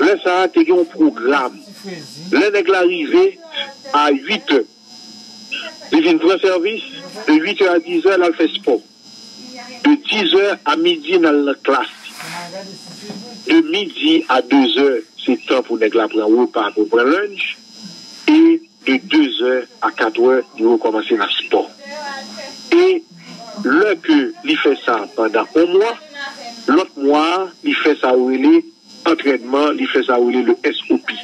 Lè sa a, te gen yon pwogram. Lè nèg la rive a uit è, li vin pran sèvis, de uit è a diz è, l al fè spò. De diz è a midi, n al nan klas. De midi a de zè, se tan pou nèg la pran repa, pou pran lunch. E de de zè a kat è, li rekòmanse nan spò. E lè ke li fè sa pandan yon mwa, lòt mwa a, li fè sa yo rele antrènman, li fè sa yo rele le S O P,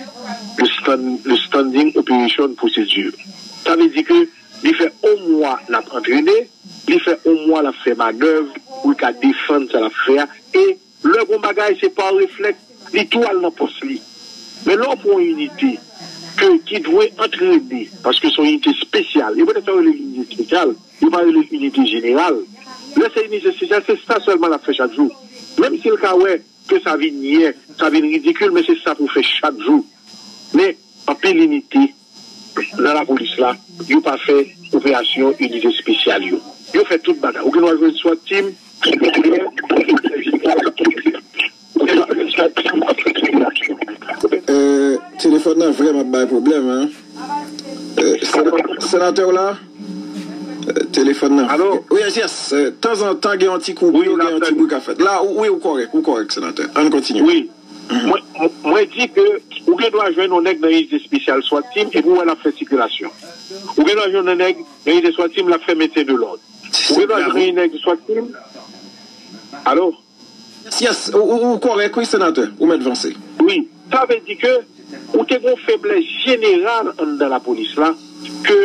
le stand, le Standing Operation Procedure. Sa vle di ke li fè yon mwa l ap antrene, li fè yon mwa l ap fè manèv pou l ka defann sa l ap fè a, e lè gon bagay, se pa reflèks, li tou al nan pòs li. Men lè w pran yon inite ke, ki dwe antrene, paske se yon inite espesyal, e poutèt sa yo rele l inite espesyal, yo pa rele l inite jeneral. Lè se inite espesyal, se sa sèlman l ap fè chak jou. Menm si l ka wè ke sa vin nyè, sa vin ridikil, men se sa pou fè chak jou. Men anpil inite nan lapolis la, yo pa fè operasyon inite espesyal yo. Yo fè tout bagay. Ou gen dwa jwenn SWAT team, Euh, telefòn nan vrèman ap bay pwoblèm, hein. Euh, sena- senatè w la? Euh, telefòn nan. Alo? Wi, yes, yes. Euh, tanzantan, gen yon ti koupi, gen yon ti bri k ap fèt. La, wi, ou kòrèk, ou kòrèk, senatè. Ann kontinye. Wi. Mwen, mwen di ke ou gen dwa jwenn yon nèg nan inite espesyal SWAT team epi w wè l ap fè sikilasyon. Ou gen dwa jwenn yon nèg nan inite SWAT team, l ap fè mentyen de lòd. Ou gen dwa jwenn yon nèg SWAT team. Alo? Yes, yes, ou, ou, ou kòrèk, wi, senatè. Ou mèt vanse. Wi, sa vle di ke ou te gen yon feblès jeneral anndan lapolis la, ke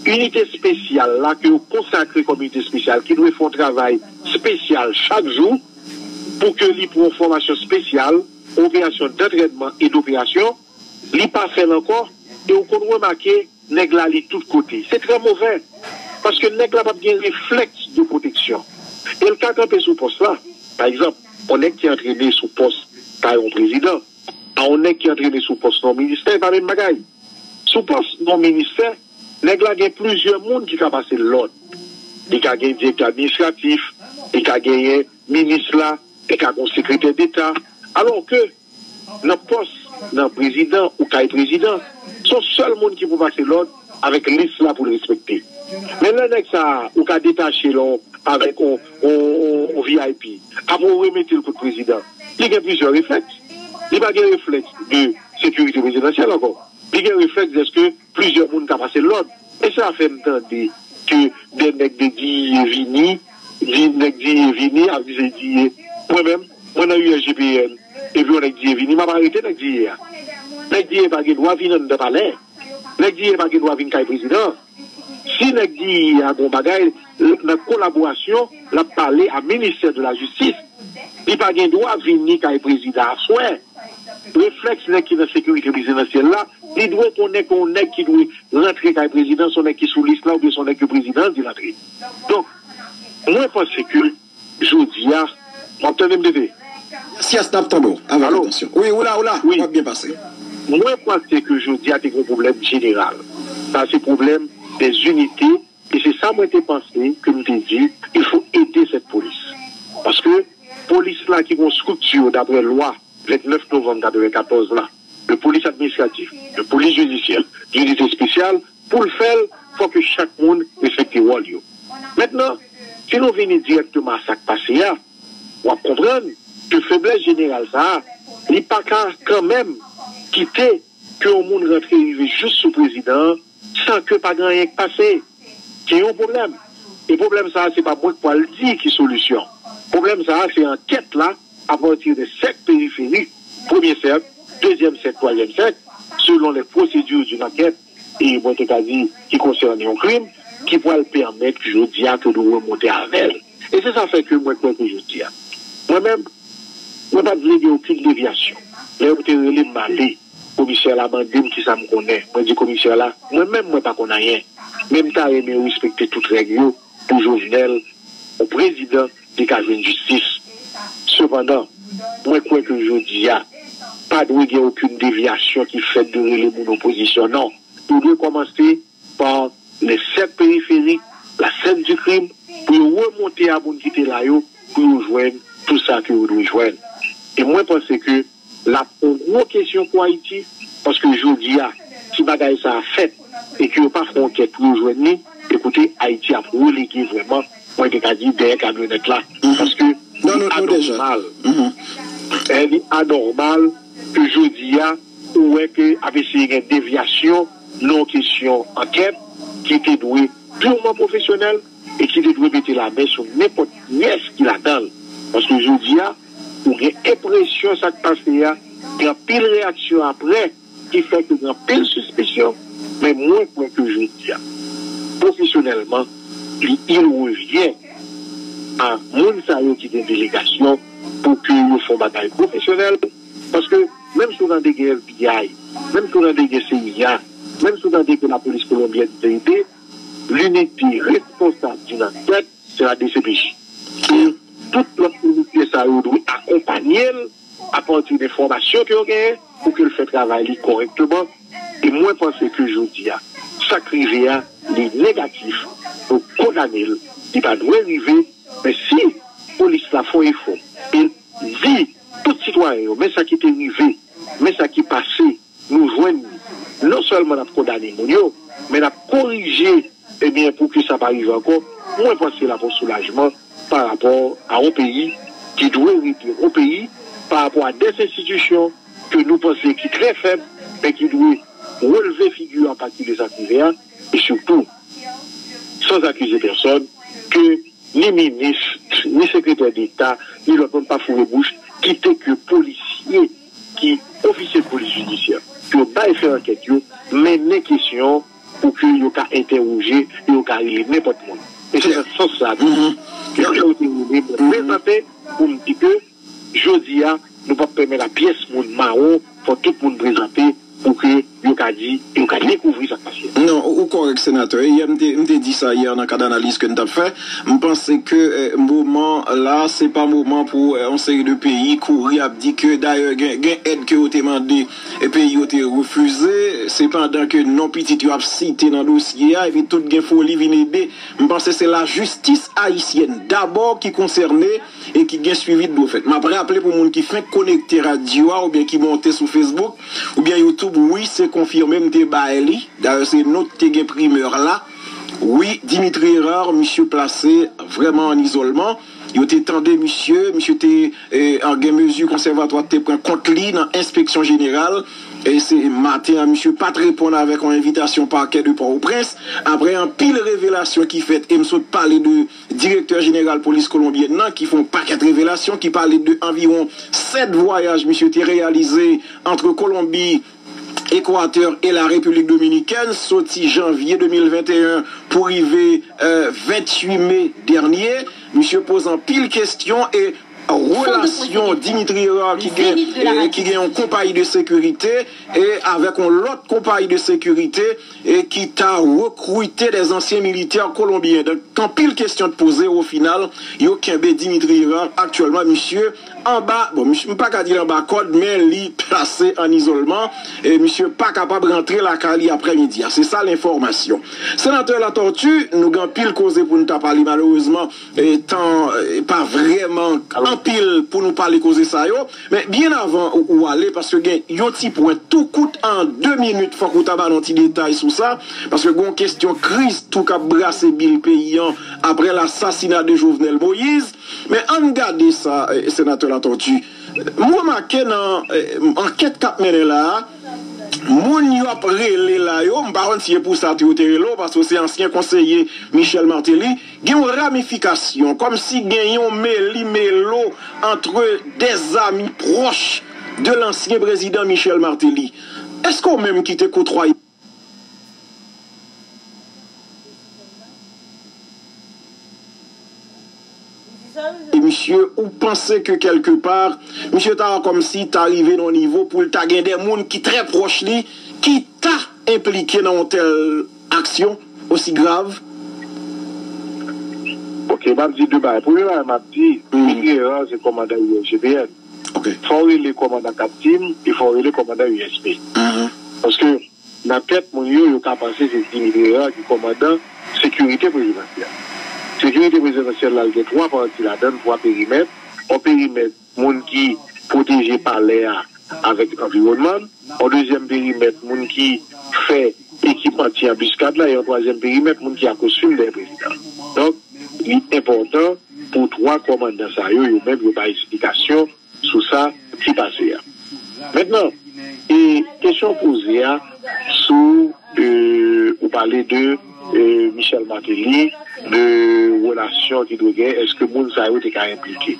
inite espesyal la, ke yo konsakre kòm inite espesyal, ki dwe fè yon travay espesyal chak jou, pou ke li pran yon fòmasyon espesyal, operasyon d'entraînement et d'opération, li pa fè l ankò, e ou konn remake, nèg la li tout kote. Se trè movè, paske nèg la p ap gen reflèks de pwoteksyon. E l ka kanpe sou pòs la. Pa egzanp, yon nèg ki antrene sou pòs kay yon prezidan, a yon nèg ki antrene sou pòs nan yon ministè, e pa menm bagay. Sou pòs nan yon ministè, nèg la gen plizyè moun ki ka pase l lòd. Li ka gen direktè administratif, li ka genyen minis la, li ka gen yon sekretè deta. Alò ke nan pòs nan prezidan ou kay prezidan, se yon sèl moun ki pou pase lòd avèk lis la pou l respekte. Men lè nèg sa a, ou ka detache l avèk yon, yon, yon, yon V I P, apre ou remete l kot prezidan, li gen plizyè reflèks. Li pa gen reflèks de sekirite prezidansyèl ankò. Li gen reflèks dèske plizyè moun ka pase l lòd. E sa fè m tande ke de nèg de D I E vini, di nèg D I E vini, ap di se D I E. Mwen menm, mwen nan U S G P N, epi yon nèg D I E vini, m ap arete nèg D I E a. Nèg D I E pa gen dwa vin anndan palè. Nèg D I E pa gen dwa vin kay prezidan. Si nèg D I E a gon bagay, l- nan kolaborasyon, l ap pale a ministè de la jistis. Li pa gen dwa vini kay prezidan aswè. Reflèks nèg ki nan sekirite prezidansyèl la, li dwe konnen ke yon nèg ki dwe rantre kay prezidan, se yon nèg ki sou lis la oubyen se yon nèg ke prezidan an di l antre. Donk, mwen panse ke jodi a, w ap tande m, T T? Yes, yes, n ap tande w avèk atansyon. Wi, ou la, ou la, w ap byen pase. Mwen panse ke jodi a te gen yon pwoblèm jeneral. Sa se pwoblèm dèzinite, e se sa mwen te panse ke m te di, il faut aider cette police. Paske polis la ki gen yon estrikti daprè lwa vennèf novanm katrevenkatòz la, de polis administratif, de polis jidisyè, de inite espesyal, pou l fè l, fò ke chak moun respekte wòl yo. Mentnan, si nou vini dirèkteman a sa k pase a, w ap konprann ke feblès jeneral sa a, li pa ka kanmenm kite ke yon moun rantre rive jis sou prezidan an san ke pa gen anyen k pase. Gen yon pwoblèm. E pwoblèm sa a, se pa mwen k pral di ki solisyon. Pwoblèm sa a, se ankèt la, apati de sèk periferik, premye sèk, dezyèm sèk, twazyèm sèk, selon les procédures d'une enquête, e mwen te ka di ki konsène yon krim, ki pral pèmèt jodi a ke nou remonte avè l. E se sa fè ke mwen kwè ke jodi a, mwen menm, mwen pa t vle gen okenn devyasyon. Lè yo te rele m ale, komisè la mande m kisa m konnen. Mwen di komisè la, mwen menm mwen pa konn anyen. Men m ta renmen yo respekte tout règ yo pou Jovenel, yon prezidan, li ka jwenn jistis. Sepandan, mwen kwè ke jodi a, pa dwe gen okenn devyasyon ki fèt de rele moun opozisyon, non. Yo dwe kòmanse pa les sept périphériques, la scène du crime, pou yo remonte a moun ki te la yo, pou yo jwenn tout sa ke yo dwe jwenn. E mwen panse ke l ap yon gwo kesyon pou Ayiti, paske jodi a, si bagay sa a fèt e ke yo pa fè ankèt pou yo jwenn li, ekoute, Ayiti ap relege vrèman, mwen te ka di, dèyè kamyonèt la. Paske li anòmal. Eh, li anòmal ke jodi a, ou wè ke ap eseye gen devyasyon nan kesyon ankèt ki te dwe pirman pwofesyonèl e ki te dwe mete lamen sou nenpòt pyès ki ladan l. Paske jodi a, ou gen enpresyon sa k pase a, gen anpil reyaksyon apre ki fè ke gen anpil sispisyon, men mwen kwè ke jodi a, pwofesyonèlman, li il revyen a moun sa yo ki gen delegasyon pou ke yo fè yon bagay pwofesyonèl, paske menm si w tande gen F B I, menm si w tande gen C I A, menm si w tande ke lapolis kolonbyèn te ede, linite responsab d'une enquête, se la D C P J. E tout lòt inite sa yo dwe akonpanye l apati de enfòmasyon ke yo genyen pou ke l fè travay li kòrèkteman. E mwen panse ke jodi a, sa k rive a, li negatif. Nou kondane l, li pa dwe rive. Men si polis la fè yon efò e l di tout sitwayen yo, men sa ki te rive, men sa ki pase, nou jwenn li, non sèlman n ap kondane moun yo, men n ap korije, ebyen, pou ke sa pa rive ankò. Mwen panse l ap yon soulajman pa rapò a yon peyi ki dwe rete yon peyi, pa rapò a des enstitisyon ke nou panse ki trè fèb, men ki dwe relve figi yo apati de sa k rive a, e sitou, sans accuser personne, ke ni minis, ni sekretè deta, ni lòt moun pa foure bouch, kite ke polisye, ki ofisye de polis jidisyè, ke yo bay fè ankèt yo, mennen kesyon pou ke yo ka entèwoje, yo ka rele nenpòt moun. E se nan sans sa tou ke sa yo te rele mwen prezante pou m di ke jodi a, nou p ap pèmèt a pyès moun mawon, fò tout moun prezante pou ke yo ka di, yo ka dekouvri sa k pase. Non, ou, ou kòrèk, senatè. Yè, m te, m te di sa yè nan kad analiz ke n t ap fè. M panse ke, eh, moman la, se pa moman pou, eh, yon seri de peyi kouri ap di ke, dayè, gen, gen èd ke yo te mande, e peyi yo te refize. Sepandan ke non pitit yo ap site nan dosye a, epi tout gen foli vin ede. M panse se lajistis ayisyèn dabò ki konsène e ki gen swivi ki dwe fèt. M ap raple pou moun ki fenk konekte radyo a oubyen ki monte sou Facebook oubyen YouTube, wi, se konfime, m te bay li. Dayè, se nou ki te gen primè la. Wi, Dimitri Hérard, misye plase vrèman an izòlman. Yo te tande misye, misye te, eh, gen mezi konsèvatwa te pran kont li nan enspeksyon jeneral. E se maten an, misye pa t reponn avèk yon envitasyon pakè de Pòtoprens. Apre anpil revelasyon ki fèt, e m sot pale de direktè jeneral polis kolonbyèn nan, ki fè yon pakèt revelasyon, ki pale de anviwon sèt vwayaj misye te reyalize ant Kolonbi, Ekwatè e la Repiblik Dominikèn, soti janvye de mil venteyen pou rive, eh, venntuit me dènye. Misye poze anpil kesyon e relasyon Dimitri Hérard ki gen, eh, ki gen yon konpayi de sekirite e avèk yon lòt konpayi de sekirite e ki ta rekrite des anciens militaires colombiens. Donk, anpil kesyon te poze, o final, yo kenbe Dimitri Hérard aktyèlman, misye anba, bon, misye, m pa ka di l anba kòd, men li plase an izòlman, e misye pa kapab rantre lakay li aprè midi a. Se sa lenfòmasyon. Senatè Latortue, nou gen anpil koze pou n ta pale, malerezman, e tan, e pa vrèman anpil pou nou pale koze sa yo. Men byen avan ou, ou ale, paske gen yon ti pwen tou kout an de minit, fòk ou ta ba nou ti detay sou sa, paske gen yon kesyon kriz tou k ap brase bil peyi an aprè lasasina de Jovenel Moïse. Men ann gade sa, eh, senatè Latortue. M remake nan, eh, ankèt k ap mennen la a, moun yo ap rele la yo, m pa konn si e pou sa tou yo te rele w, paske w se ansyen konseye Michel Martelly, gen yon ramifikasyon, kòmsi gen yon meli melo antre dèzami pwòch de lansyen prezidan Michel Martelly. Èske w menm ki te kotwaye E misye, ou panse ke kèlkepa, misye ta kòmsi ta rive nan yon nivo pou l ta gen de moun ki trè pwòch li, ki ta enplike nan yon tèl aksyon osi grav? Ok, m ap di de bagay. Premye bagay, m ap di, Dimitri Hérard se kòmandan U S G P N. Ok. Fò w rele kòmandan Kat Tim e fò w rele kòmandan U S P. Paske nan tèt moun yo, yo ka panse se Dimitri Hérard ki kòmandan sekirite prezidansyèl. Sekirite prezidansyèl la, l gen twa pati ladan l, twa perimèt. Yon perimèt moun ki pwoteje palè a avèk anviwònman l, yon dezyèm perimèt moun ki fè ekip anti-anbiskad la, e yon twazyèm perimèt moun ki akostim dèyè prezidan. Donk, li enpòtan pou twa kòmandan sa yo, yo menm, yo bay eksplikasyon sou sa ki pase a. Mentnan, e kesyon w poze a sou, e, ou pale de, e, Michel Martelly, de relasyon ki dwe gen, èske moun sa yo te ka enplike?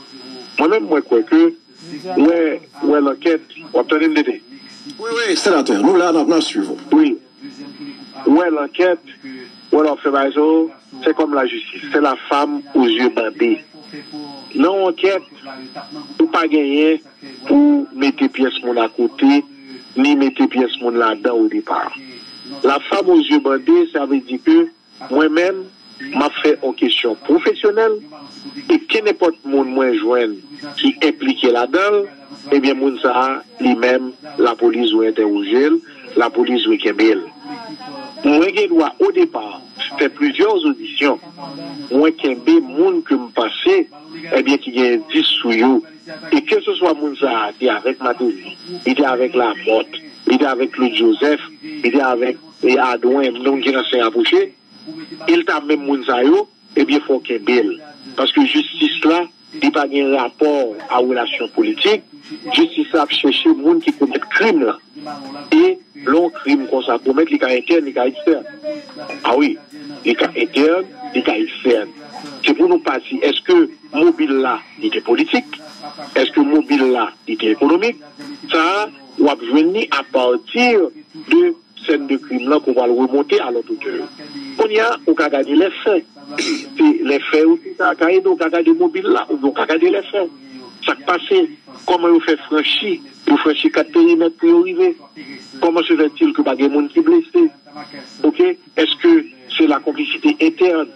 Mwen menm, mwen kwè ke Wè, wè lankèt, w ap tande m, Tete? Wi, wi, senatè, nou la, n ap, n ap swiv ou. Wi. Wè lankèt, wè lè w ap fè bagay sa yo, c'est comme la justice, c'est la femme aux yeux bandés. Nan yon ankèt, ou pa genyen pou mete pyès moun akote, ni mete pyès moun ladan o depa. La femme aux yeux bandés, sa vle di ke mwen menm, m ap fè yon kesyon pwofesyonèl, e kenenpòt moun mwen jwenn ki enplike ladan l, ebyen, moun sa a, li menm, lapolis dwe entèwoje l, lapolis dwe kenbe l. Mwen gen dwa, o depa, fè plizyè odisyon, mwen kenbe moun ke m panse, ebyen, ki gen endis sou yo. E keseswa moun sa a te avèk Martelly, li te avèk Lamothe, li te avèk Claude Joseph, li te avèk, e, Adouen, moun ki nan sen rapwoche, e l ta menm moun sa yo, ebyen, fò w kenbe l. Paske jistis la, li pa gen rapò a relasyon politik. Jistis la ap chèche moun ki komèt krim lan. E lè yon krim konsa komèt, li ka entèn, li ka ekstèn. A wi, li ka entèn, li ka ekstèn. Se pou nou pa di, èske mobil la, li te politik? Èske mobil la, li te ekonomik? Sa a, w ap jwenn li apati de sèn de krim lan ke w pral remonte a lòt otè. Kounye a, ou ka gade lèfè. Se lèfè yo ki ka, ka ede w ka gade mobil la, oubyen w ka gade lèfè. Sa k pase? Kòman yo fè franchi? Yo franchi kat perimèt pou yo rive. Comment se fait-il que pa gen moun ki blese? Ok? Èske se la complicité interne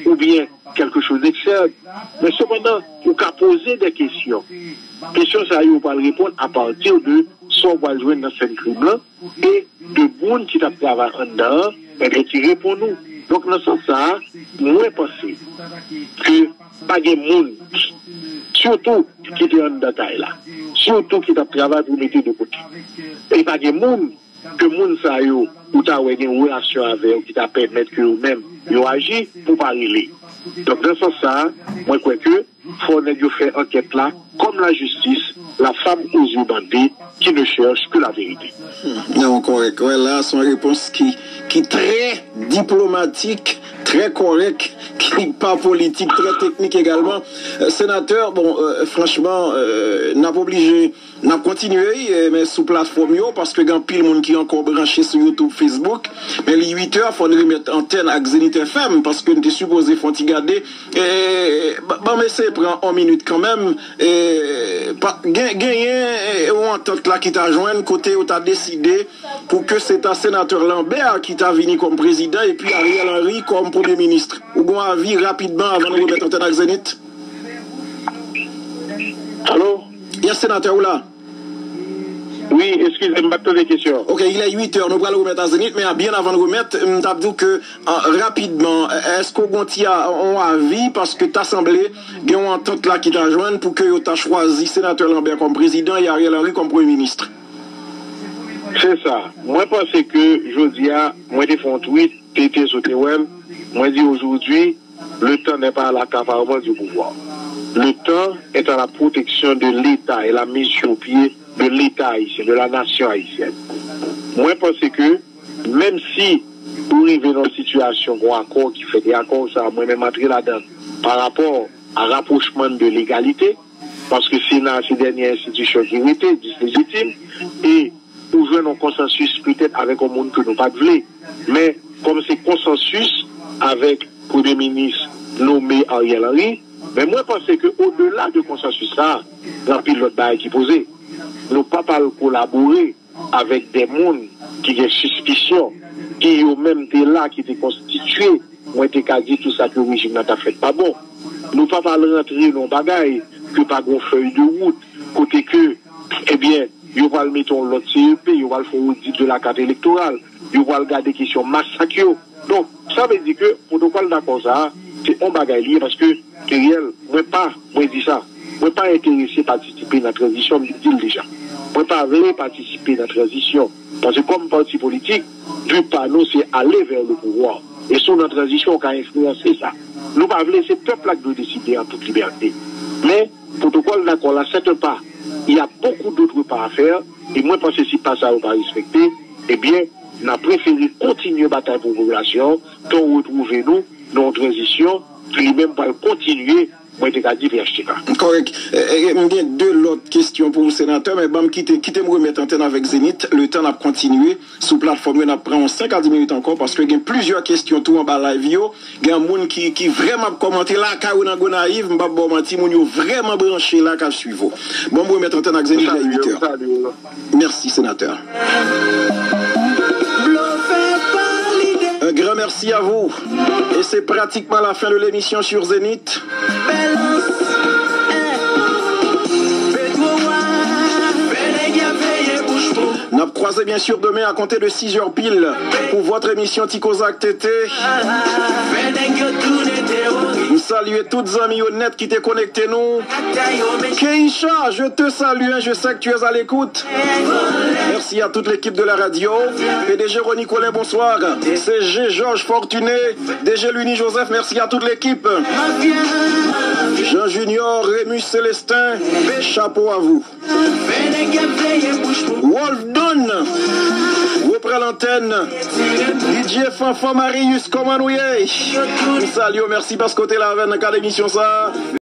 oubyen quelque chose d'externe? Men sepandan, ou ka poze de kesyon. Kesyon sa yo pral reponn apati de sa w pral jwenn nan sèn krim lan e de moun ki t ap travay anndan an, ebyen, ki reponn ou. Donk, nan sans sa a, mwen panse ke pa gen moun, sitou ki te anndan kay la, sitou ki t ap travay pou mete de kote. E pa gen moun ke moun sa yo, ou ta wè gen relasyon avè yo ki ta pèmèt ke yo menm, yo aji pou pa rele. Donk, nan sans sa a, mwen kwè ke fò nèg yo fè ankèt la, comme la justice, la femme aux yeux bandés qui ne cherche que la vérité. Non, kòrèk. Wè, la, se yon repons ki, ki trè diplomatik, trè kòrèk, ki pa politik, trè teknik egalman. Euh, senatè, bon, euh, franchman, euh, n ap oblije, n ap kontinye, eh, men sou platfòm yo, paske gen anpil moun ki ankò branche sou YouTube, Facebook. Men li uit è, fò n remèt antèn ak Zenith F M, paske n te sipoze fè yon ti gade. Eh, ba, ban m eseye pran yon minit kanmenm. Eh, pa, gen, genyen, eh, yon antant la ki ta jwenn, kote yo ta deside pou ke se ta senatè Lambert ki ta vini kòm prezidan, epi Ariel Henry kòm premye minis. Ou gen yon avi rapidman avan nou remèt antèn ak Zenith? Alo? Yes, senatè, ou la? Wi, eskize m, m pa t tande kesyon an. Ok, il est huit heures, nou pral remèt a Zenith, men byen avan n remèt, m t ap di w ke, ah, rapidman, èske w gen yon ti a, yon avi, paske ta sanble gen yon antant la ki ta jwenn pou ke yo ta chwazi senatè Lambert kòm prezidan e Ariel Henry kòm premye minis? Se sa. Mwen panse ke jodi a, mwen te fè yon tweet, Tete, si w te wè l, mwen di, aujourd'hui, le temps n'est pas à l'accaparement du pouvoir. Le temps est à la protection de l'État et la mise sur pied de l'État haïtien, de la nation haïtienne. Mwen panse ke, menm si ou rive nan yon sitiyasyon, gen yon akò ki fèt, e akò sa a, mwen menm antre ladan l, pa rapò a rapwochman de legalite, paske Sena a se dènye enstitisyon ki rete, dis lejitim, e ou jwenn yon konsansis petèt avèk yon moun ke nou pa t vle. Men, kòm se konsansis avèk Premye Minis nome Ariel Henry, men mwen panse ke odela de konsansis sa a, gen anpil lòt bagay ki poze. Nou p ap al kolabore avèk de moun ki gen sispisyon, ki yo menm te la, ki te konstitye mwen te ka di tout sa ke rejim nan t ap fè pa bon. Nou p ap al rantre nan yon bagay ke pa gen yon fèy de wout, kote ke, ebyen, yo pral mete yon lòt C E P, yo pral fè yon odit de la carte électorale, yo pral gade kesyon masak yo. Donk, sa vle di ke pwotokòl dakò sa a, se yon bagay li ye, paske, Teriel, mwen pa, mwen di sa, mwen pa enterese patisipe nan tranzisyon, m di l deja. Mwen pa vle patisipe nan tranzisyon, paske kòm pati politik, bi pa nou se ale vè le pouvwa. E si w nan tranzisyon, w ka enfliyanse sa. Nou pa vle, se pèp la ki dwe deside an tout libète. Men, pwotokòl dakò la, c'est un pas. Il y a beaucoup d'autres pas à faire, e mwen panse si pa sa yo pa respekte, ebyen, n a prefere kontinye batay pou popilasyon an, tan w retwouve nou nan yon tranzisyon ki li menm pral kontinye, mwen te ka di P H T K. Kòrèk. E, e, m gen de lòt kesyon pou w, senatè, men ban m kite, kite m remèt antèn avèk Zenith. Letan n ap kontinye sou platfòm yo, n ap pran yon senk a dis minit ankò, paske gen plizyè kesyon tou anba live yo. Gen moun ki, ki vrèman ap kòmante lakay ou nan Gonayiv, m p ap ba w manti, moun yo vrèman branche la k ap swiv ou. Ban m remèt antèn ak Zenith vè uit è. Mèsi, senatè. Un grand merci à vous. Et c'est pratiquement la fin de l'émission sur Zenith. N ap kwaze, bien sûr, demain à compter de six heures pile pour votre émission Ti Koze ak Tete. M salye tout zanmi yo nèt ki te konekte nou. Keisha, je te salue, hein, je sais que tu es à l'écoute. Merci à toute l'équipe de la radio. P D G Rony Colin, bonsoir. C G Georges Fortuné, D G Luny Joseph, merci à toute l'équipe. Jean Junior, Remus Célestin, chapeau à vous. Wolf Don, repran lantèn. D J Fanfan Marius, kòman nou ye? M salye w, mèsi paske w te la avè n nan kad emisyon sa a.